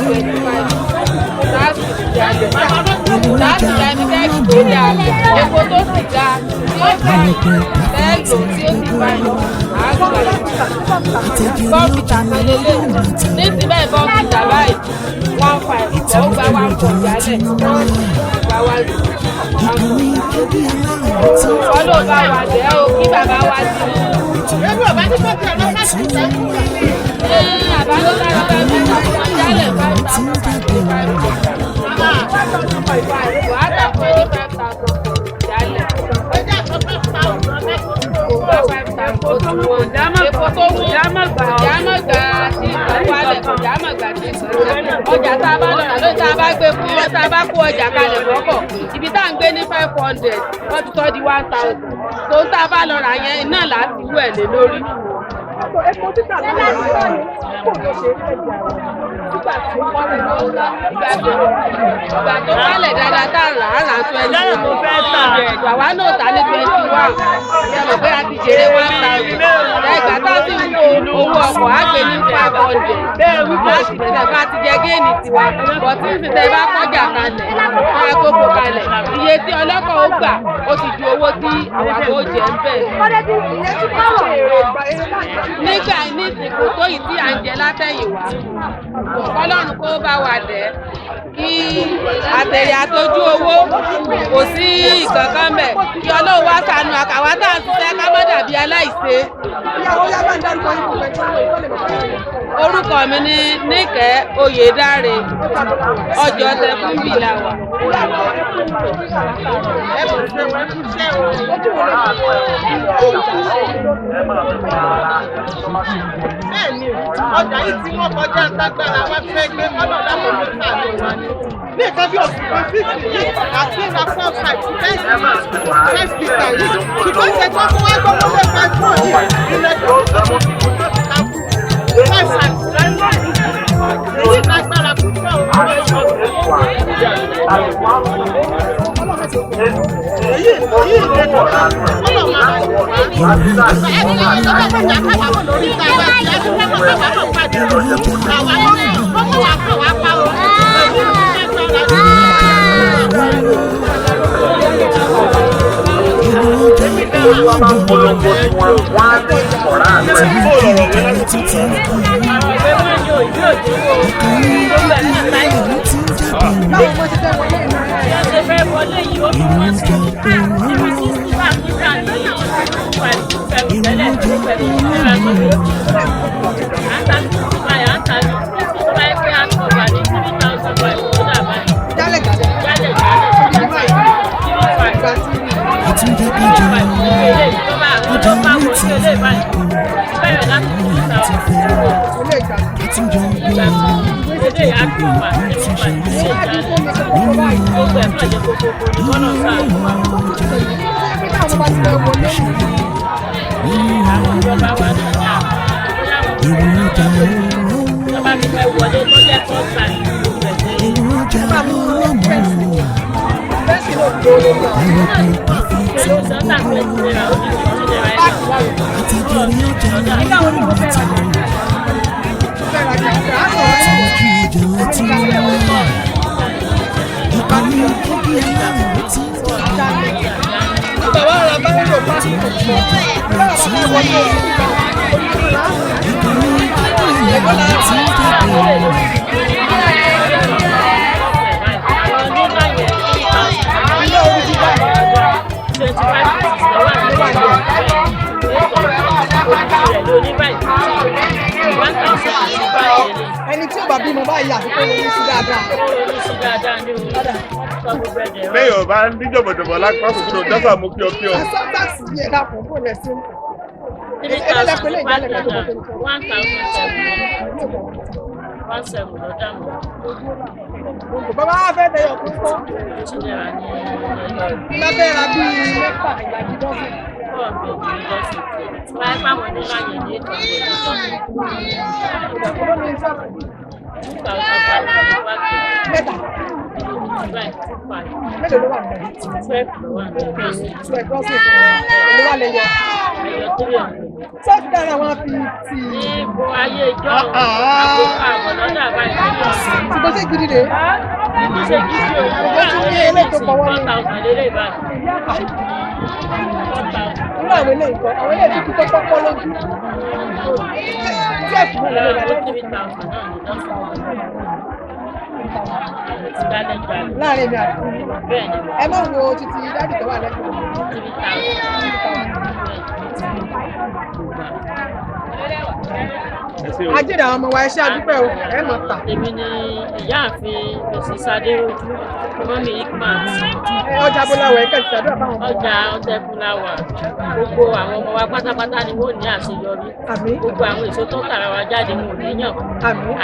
25. 30 jálẹ̀. 30 jálẹ̀ kẹ́ẹ̀kì tó dáa. Epo tó sì dáa tí ó sì tẹ́ lò tí ó sì bá yọ. Àgbà bọ́ǹfìtà kan lélẹ̀. Ní ti bẹ́ẹ̀ bọ́ǹfìtà báyìí 1.5 ó gba 1.4 jálẹ̀. Gba 1.4. Kọ́lọ́ bá wà jẹ́ o kí bàbá wa ti mú. Ebi ò bá ní kó tiẹ̀ lọ láti ìfẹ́. Àbálò lára bá mi kàn jálẹ̀ 5,525. Wàá tà fún ẹni 5,000 jálẹ̀. Kò gba 5,000 ó ti wọ́n. Epo tó wọ́n kò jámọ̀ gbà tí nǹkan wálẹ̀ kò jámọ̀ gbà tí nǹkan wálẹ̀. Ọjà tá a bá lọ rà lóyún tá a bá gbé fún wọn tá a bá kó ọjà kalẹ̀ fọ́kọ̀. Ibi tá à ń gbé ní 500 wọ́n ti tọ́ di 1,000. Tó ń tá a bá lọ rà yẹn náà láti wú ẹ̀ lé lórí. Epo títà lọ́wọ́ kò ló ṣe é nígbà tí ó wálẹ̀ lọ́wọ́. Ìgbà tó wálẹ̀ dáadáa tá a rà á rà 21. Àwa náà tà ní 21. Ṣé mọ̀ pé a ti jèrè 1,000? Ìgbà tá a sì ń wo owó ọkọ̀ á gbé ní 500. Láti bẹ̀rẹ̀ ká ti jẹ géènì tiwa. Bọ̀tí ń tẹ bá kọjá kalẹ̀, ká gbogbo kalẹ̀. Iye tí ọlọ́kọ̀ ó gbà ó ti ju owó tí àwa kò jẹ ń bẹ̀. Nígbà nísìnyí kò tó yìí tí à ń jẹ látẹ̀yìnwá. Kọ́lọ́run kó bá wa dẹ̀ kí àtẹ̀yà àtọ́jú owó kò sí ìkankan bẹ̀ kí Ọlọ́run wá ṣàánú àkàwá tá à ń ṣiṣẹ́ ká má dàbí aláìṣe. Orúkọ mi ni Níkẹ́ Oyèdáre, ọjọ́ Tẹfúnbì la wà. Bẹ́ẹ̀ni, ọjà yìí tí wọ́n kọjá tágbára wá fẹ́ gbé kọ́lọ̀ lákòókò sàánú wa ni. Ní nǹkan bí oṣù kan sí ìsìn àti ra four five five five litre yìí. Ṣùgbọ́n ṣe tó fún wa gbọ́dọ̀ lé petrol yìí. Ilẹ̀ tó ń sọ fún mi tó ti ta kú. Five five èyí lágbára púpọ̀ o. Èyí èyí lè kọ́ kọ́lọ̀ máa ń wá. Ẹni lọ́wọ́ tó bá kábàámọ̀ lórí ìta wa ti ẹni lọ́wọ́ kábàámọ̀ padà. Àwa lórí kọ́kọ́ wà kọ́ wá pa o. Èyí Olúwa bá ń polongo tí wọn wá ní ọ̀rá rẹ̀. Twenty-five. báyìí 1,000 àti báyìí lélẹ̀. Ẹni tí ò bá bímọ báyìí àfi kó ronú sí dáadáa. Ó ronú sí dáadáa ní o. Sọ gbogbo ẹ̀dẹ̀ rọ. Bẹ́ẹ̀ ọba ń dín jọ̀bọ̀jọ̀bọ̀ lápá kò gbọdọ̀ dásà mú píọpíọ. Ẹ̀sọ́ táàsì yìí ẹ̀dá kò kó lẹ̀ sí. 3,000 1,007 17 ló dà mọ́. Bàbá wa fẹ́ dẹyọ̀ kó kọ́. 2 naira ní Bá fẹ́ ra bíi mẹ́fà ìlàjì dọ́sìn. 400 ní dọ́sìn. Báyìí fáwọn onílà yẹn ní 800 ní dọ́sìn. 2,500 wá pé. Mẹ́ta. Báyìí 2,500. Mélòó ló wà níbẹ̀? 12 ló wà níbẹ̀. Dọ́sìn. 12 dọ́sìn. Ló wà lẹ́yọ. Ẹyọ 300. 12 naira wọn fi ti. Níbo ayé ìjọ àgbo àbọ̀ lọ́dà báyìí 300. Ṣùgbọ́n ṣé gidi rèé? Níbo ṣe gidi o? Ó tún ní eléyìí tó pọ̀wọ́ ní. 4,000 lélẹ̀ báyìí. 4,000. Irú àwọn eléyìí kan, àwọn eléyìí tó kú tó pọ́pọ́ lójú. 12 náà ló lè rà lẹ́yìn. 3,000 náà ní dọ́sìn. Ti dálẹ́ gbalẹ̀. Láàárín mi àti Bẹ́ẹ̀ ni. ẹ má wo títí dáàdì tó wà lẹ́kọ̀ọ́. 3,000. Ajé àwọn ọmọ wa, ẹ ṣé àdúpẹ́ o, ẹ mọ̀ tà. Èmi ni ìyáàfin Mrs. Adéròjú, mọ́mí Ikmat. Ọjà Bọ́láwọ̀ ẹ̀kẹ́ ti ṣàdúrà fáwọn ọmọ wa. Ọjà Ọ̀tẹ̀fúnláwà, gbogbo àwọn ọmọ wa pátápátá ni wọ́n ní àṣeyọrí. Gbogbo àwọn èso tó tàrà wa jáde wọn ò ní yàn.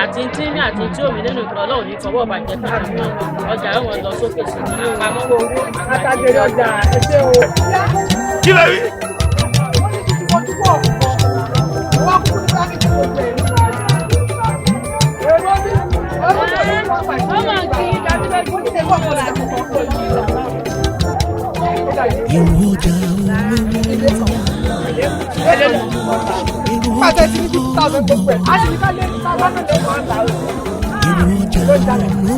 Àti tí ní àti tí òmí nínú ìkan Ọlọ́run ní fọwọ́ bàjẹ́ kankan náà. Ọjà wọn lọ sókè sí ní àpamọ́wọ́ owó. Àtàjèrè ọjà, ẹ ṣé o. Kí lẹ rí? Èrò ọjà olówó. Pàṣẹ ti ní 2,000 gbogbo ẹ̀. A sì ní ká lé ní ká bá náà lé 1,000. Èrò ọjà olówó.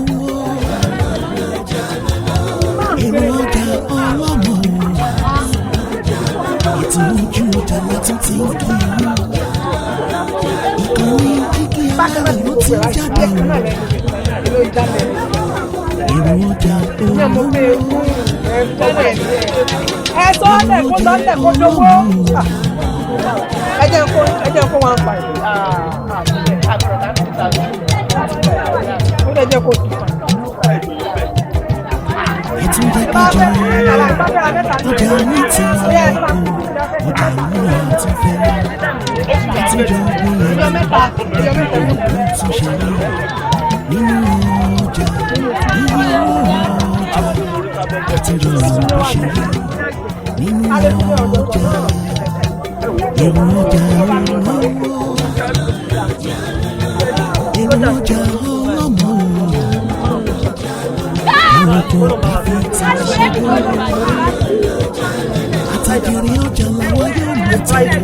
Èrò ọjà ọlọ́mọ. Ètò ojú ọjà látún ti ń kí i. Ìkànnì Jígí Alára ló ti ń jáde o. Èrò ọjà olówó. Ẹ sọ ọ́ lẹ̀ kó lọ́lẹ̀ kó dowó. Ẹ jẹ́ kó 1,500. Ó lè jẹ́ kó 2,500. Ètò ìdákẹ́jọ́ ọjà ní ti ọkọ̀ ọjà múra ti fẹ́. Àtijọ́ gbọ́lẹ̀ nǹkan tún ṣe rí nínú ọjà iye owó ọjà. Àtijọ́ bó ṣe rí nínú ọjà èrò ọjà olówó. Èrò ọjà ọlọ́mọ. Ẹranko àfi ti ṣubú. Àtàjèrè ọjà làwọn yóò mú tẹ̀lé.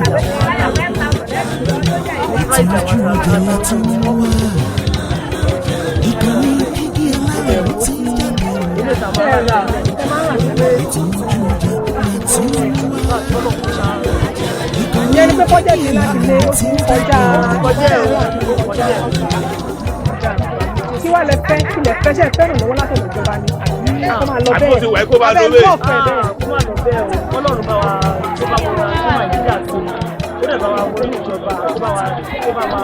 Ètò ojú ọjà láti ń wá. Ìkànnì Jígí Alára ló ti ń jáde. Ètò ojú ọjà láti ń wá. Ìyẹn ni pé kọjá ìdí láti lé ó ti ń kọjá Kọjá ẹ̀, kọjá ẹ̀. Kí wàá lẹ fẹ́ kí lẹ fẹ́ ṣe fẹ́ràn lọ́wọ́ látọ̀dọ̀ ìjọba ni àbí kó máa lọ Àbí kó ti wà, kó máa lọ Abẹ́ bẹ́ẹ̀. lọ́ọ̀fẹ́ bẹ́ẹ̀. Kó máa lọ bẹ́ẹ̀ o, Ọlọ́run bá wa tó bá wa tó Nàìjíríà sí i, ó dẹ̀ bá wa wọlé ìjọba, tó bá wa tó bá wa.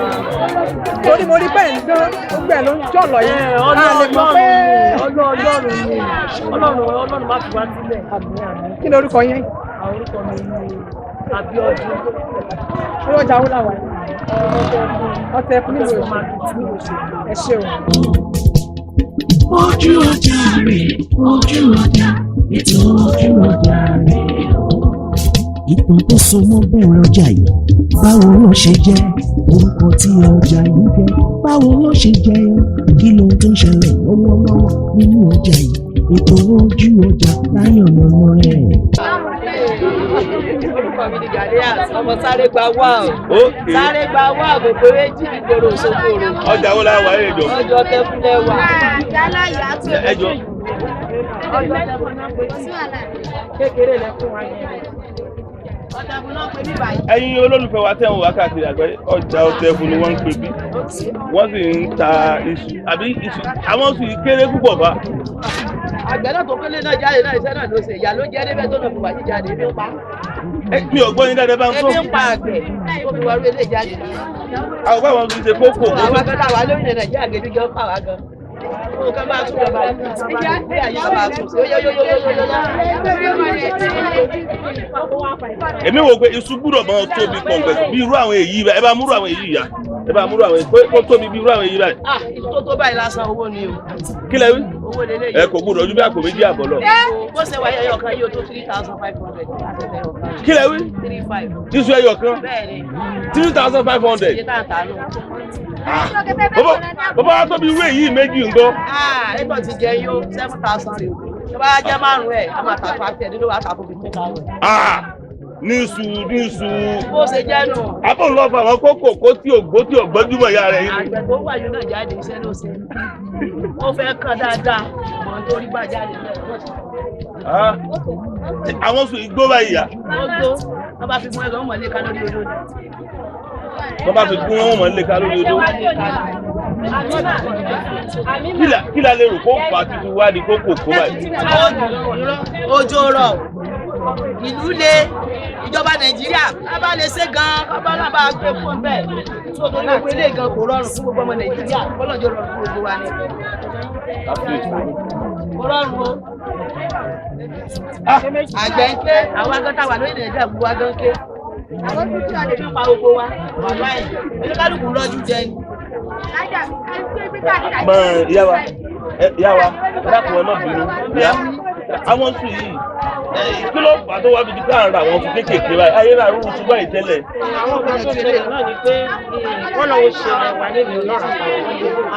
Torí mo rí bẹ́ẹ̀ ń dán gbogbo ẹ̀ ló ń jọ̀lọ̀ yìí. A lè mọ̀ pé Ọlọ́run ni Ọlọ́run, Ọlọ́run má fi wá sílẹ̀. Kí ni orúkọ yẹn? Àwọn orúkọ mi ni Abíọ́dún. Orí ọjà wo la wà yìí? Ọ̀tẹ̀ ẹkùn nílùú Òṣogbo. Ẹ ṣé o. Ojú ọjà rè, ojú ọjà, ètò ojú ọjà rè o. Ìtàn tó so mọ́ bẹ̀rẹ̀ ọjà yìí, báwo ló ṣe jẹ́? Orúkọ tí ọjà yìí jẹ́, báwo ló ṣe jẹ́? Kí ló tó ń ṣẹlẹ̀ lọ́wọ́lọ́wọ́ nínú ọjà yìí? Ètò ojú ọjà láyọ̀nà rẹ̀. Orúkọ mi ni Gàdíyàt, ọmọ sáré gba wá o. Okay. Sáré gba wá gbogbo méjì nígboro Òṣogbo òrò. Ọjà wo la wà yìí jọ? Ọjọ́ tẹkúnlẹ̀ wà. Ẹ jọ. Kékeré lẹ fún wa yẹn. Ẹ̀yin olólùfẹ́ wa tẹ̀ ń wá káàkiri àgbáyé, ọjà Ọ̀tẹ̀fun ni wọ́n ń pè bí. Wọ́n sì ń ta iṣu, àbí iṣu àwọn iṣu yìí kéré púpọ̀ bá. Àgbẹ̀ náà tó kélé náà jáde náà, iṣẹ́ náà ló ṣe, ìyá ló jẹ́ débẹ̀ tó náà fi wà jíjáde, ebi ń pa. Mi ò gbọ́ yín dáadáa, bá ń sọ. Ebi ń pa àgbẹ̀ tó fi wọlé ilé jáde. Àwọn báwọn fi ṣe kókò. Àwọn akẹ́kọ̀ọ́ àwa lórílẹ̀ Nàìjíríà gidi gan pa wá gan. Ó kàn máa tún lọ́ba bí àyè bá máa tún sí. Ó yó yó yó yó yó yó. Èmi wò pé iṣu gbúdọ̀ máa tóbi kọ̀ǹgbẹ̀ bí irú àwọn èyí báyìí. Ẹ bá múrú àwọn èyí yá, ẹ bá múrú àwọn èyí kó tóbi bí irú àwọn èyí báyìí. Ah, iṣu tó tó báyìí lásán owó ni o. Kí lẹ wí? Owó lélẹ́yìí. Ẹ kò gbúdọ̀ ojú bí àpò 2.5 lọ. Bó ṣe wáyé ẹyọ kan yóò tó 3,500. Kí lẹ wí? 3,500. Iṣu ẹyọ kan Bẹ́ẹ̀ni. 3,500. Iye tá à ń tà nù. Bàbá wa tóbi irú èyí méjì ńkọ́? Ah, ẹgbọ́n ti jẹ yó 7,000 rè o. Tó bá jẹ́ márùn-ún ẹ̀, a máa tà fún àti ẹ̀dínlówó àtàkùn 15,000. Ah, ní iṣu ní iṣu. Bó ṣe jẹ́ nù. Àbò ń lọ fún àwọn kókò kó tí ògbó tí ògbójúmọ̀ ìyá rẹ̀ yìí. Àgbẹ̀ tó wà yóò náà jáde, iṣẹ́ ló ṣe. Ó fẹ́ kàn dáadáa, mọ̀ tó rí bá jáde náà. Ah, àwọn sùn igbó báyìí yá. Ó gbó, wọ́n bá fi mú ẹ̀rọ mọ̀lẹ́ ká lórí odò ni. Wọ́n bá fi gún wọn mọ̀ lé ká lórí odó. Kí la lè rò kó fà á títí wá di kókò kó báyìí? Òjò rọ̀, ìlú le, ìjọba Nàìjíríà a bá lè ṣe gan-an, kọ́ bá náà bá gbé fún bẹ́ẹ̀. Tó torí gbogbo eléyìí gan kò rọrùn fún gbogbo ọmọ Nàìjíríà, kọ́lọ́njọ́ rọrùn fún gbogbo wa ni. Kò rọrùn o. Àgbẹ̀ ń ké, àwọn agán táwa lórí Nàìjíríà gbogbo wa gan ké. Ebi ń pa gbogbo wa, wàláì, oníkálukú rọ́jú jẹ ni. Mọ ìyá wa, ìyá wa, ẹ dákun, ẹ má bínú ìyá. Àwọn sùn yìí, kí ló fà á tó wá fi di pé à ń ra àwọn sùn kéékèèké báyìí? Ayé rà rúru sùn báyìí tẹ́lẹ̀. Àwọn nǹkan tó ṣẹlẹ̀ náà ni pé wọ́n lọ́wọ́ ṣẹlẹ̀ wà nílùú ọlọ́ràá,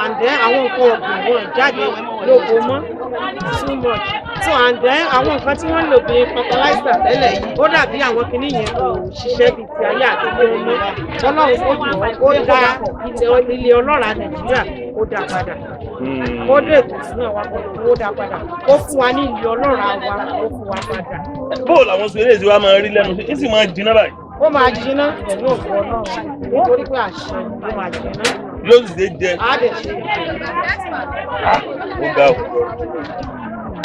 and then àwọn nǹkan ọ̀gbìn wọn jáde lóko mọ́ too much, so and then àwọn nǹkan tí wọ́n ń lò bíi fertilizer tẹ́lẹ̀ yìí, ó dàbí àwọn kinní yẹn kò ṣiṣẹ́ bíi ti ayé àtijọ́ mọ́. Ọlọ́run ó jù ó dá ilẹ̀ ọlọ́ràá Nàìjíríà, ó dá padà, ó dé ètò ìṣúná wa, ó dá padà, ó fún wa ní ilẹ̀ ọlọ́ràá wa, ó fún wa padà. Bóò làwọn sùn eléyìí wa máa rí lẹ́nu sí, sì máa jiná báyìí? Ó máa jiná pẹ̀lú òkú Ọlọ́run, nítorí pé àṣẹ ló máa jiná. Yóò sì ṣe jẹ. Á lè ṣe. Ó ga o,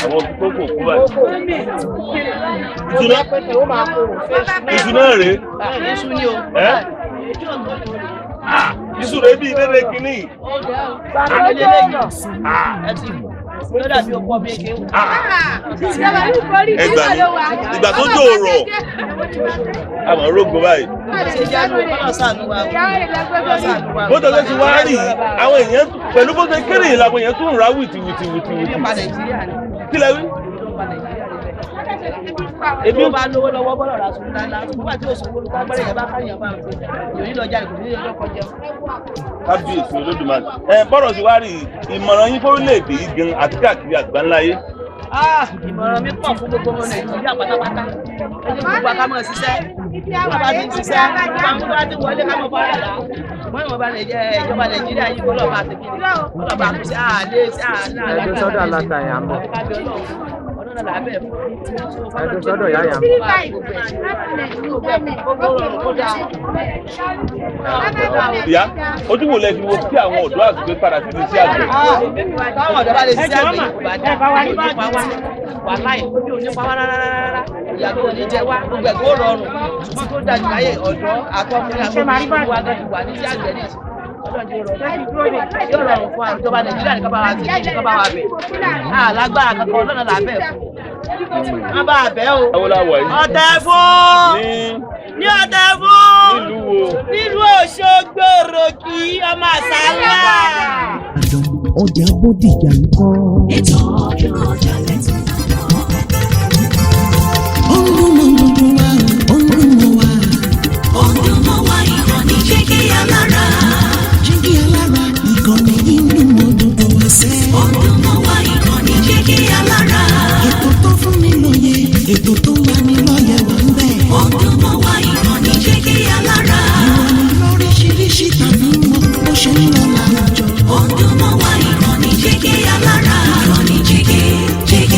àwọn kókò kú báyìí. Iṣu náà rèé. Iṣu ni o. Ẹ iṣu rèé bíi dédé kínní. Ló dàbí okú ọbẹ̀ èké. Ẹ gbà mí, ìgbà tó jò rọ̀, àmọ́ rógbó báyìí. Bó tó ti wá rí àwọn èèyàn pẹ̀lú bó ṣe kéré yìí làwọn èèyàn tún ń ra wìtì wìtì wìtì wìtì. Kí lẹ wí? Ebi ó bá lówó lọ́wọ́ bọ́lọ̀ ra sùn dáadáa, nígbà tí oṣù wo ló gbọ́dọ̀ yẹn bá káyàn bá òṣèlú yòó nílò jáde, kò ní lè lọ́kọ jẹun. Kábíyèsí Olódùmarè, ẹ bọ́rọ̀ sí wá rí, ìmọ̀ràn yín fórílẹ̀-èdè yìí gan àti káàkiri àgbáńlá ayé. Ìmọ̀ràn mi pọ̀ fún gbogbo ọmọ Nàìjíríà pátápátá. Ẹ jẹ́ gbogbo wa ká máa ṣiṣẹ́. Bí wọ́n bá ti ń ṣiṣẹ́, àwọn tó bá ti wọlé ká máa fara dà. Wọ́n ìwọ̀n bá ìjọba Nàìjíríà yìí kó lọ́ọ́ bá ti kiri. Kó lọ́ọ́ bá ṣe àlè ṣe àlè. Ẹ̀dùn sọ́dọ̀ aláta yà ń bọ̀. Ẹ̀dùn sọ́dọ̀ yà yà ń bọ̀. Ìyá, ojú wo lẹ fi wo kí àwọn ọ̀dọ́ àgbẹ̀ padà sí iṣẹ́ àgbẹ̀? Táwọn ọ̀dọ́ bá lè ṣiṣẹ́ àgbẹ̀ kò bá dá, kò ní pa wá. Wàláì, ojú ò ní pa wá rárá rárá. Ìyà tó ní jẹ wá, gbogbo ẹ̀ kó rọrùn. Ṣùgbọ́n tó dájú láyé ọ̀dọ́ àtọkùnrin àtọkùnrin gbogbo wa gan ti wà ní iṣẹ́ àgbẹ̀ ní ìsìn. Yóò rọrùn fún ìjọba Nàìjíríà ní kábàá wa sí ní kábàá wa bẹ̀. Alágbára kankan ọlọ́nà là bẹ̀ fún. Wọ́n bá a bẹ̀ o. Ọ̀tẹ̀fún. Ní Ọ̀tẹ̀fún. Nílùú wo? Nílùú Òṣogbo Òròkì, ọmọ àsálà. Ọjà Bódìjà ń kọ́. Ètò ọdún ọjà lẹ́tọ̀ Ó ń dún mọ́ gbogbo wa, ó ń dún mọ́ wa. Ó ń dún mọ́ wa, ìkànnì Jígí Alára. Jígí Alára, ìkànnì yìí ń dún mọ́ gbogbo wa sẹ́. Ó ń dún mọ́ wa, ìkànnì Jígí Alára. Ètò tó fún ni lóye, ètò tó lani lọ́yẹ̀ wà ń bẹ̀. Ó ń dún mọ́ wa, ìkànnì Jígí Alára. Ìròyìn lóríṣiríṣi tàbí mọ́ bó ṣe ń lọ láwùjọ. Ó ń dún mọ́ wa, ìkànnì Jígí Alára. Ìkànnì Jígí, Jígí.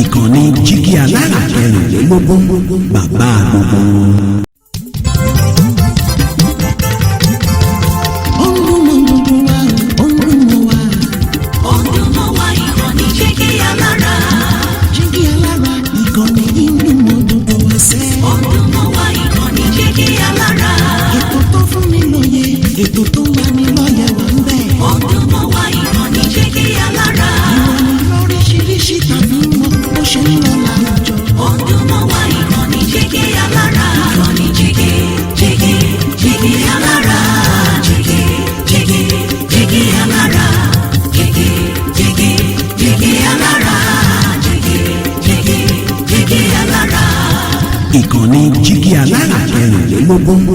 Ìkànnì Jígí Alára 24, bàbá gbogbo wọn. Ó ń dún mọ́ gbogbo wa, ó ń dún mọ́ wa. Ó ń dún mọ́ wa, ìkànnì Jígí Alára. Jígí Alára, ìkànnì yìí ń dún mọ́ gbogbo wa sẹ́. Ó ń dún mọ́ wa, ìkànnì Jígí Alára. Ètò tó fún ni lóye, ètò tó ń lani lọ́yẹ̀ wà ń bẹ̀. Ó ń dún mọ́ wa, ìkànnì Jígí Alára. Ìròyìn lóríṣiríṣi tàbí mọ bó ṣe ń lọ láwùjọ. Ó ń dún mọ́ wa, ìkànnì Jígí Alára. Ìkànnì Jígí, Jígí, Jígí Alára. Jígí, Jígí, Jígí Alára. Jígí, Jígí, Jígí Alára. Jígí, Jígí, Jígí Alára. Ìkànnì Jígí Alára 24.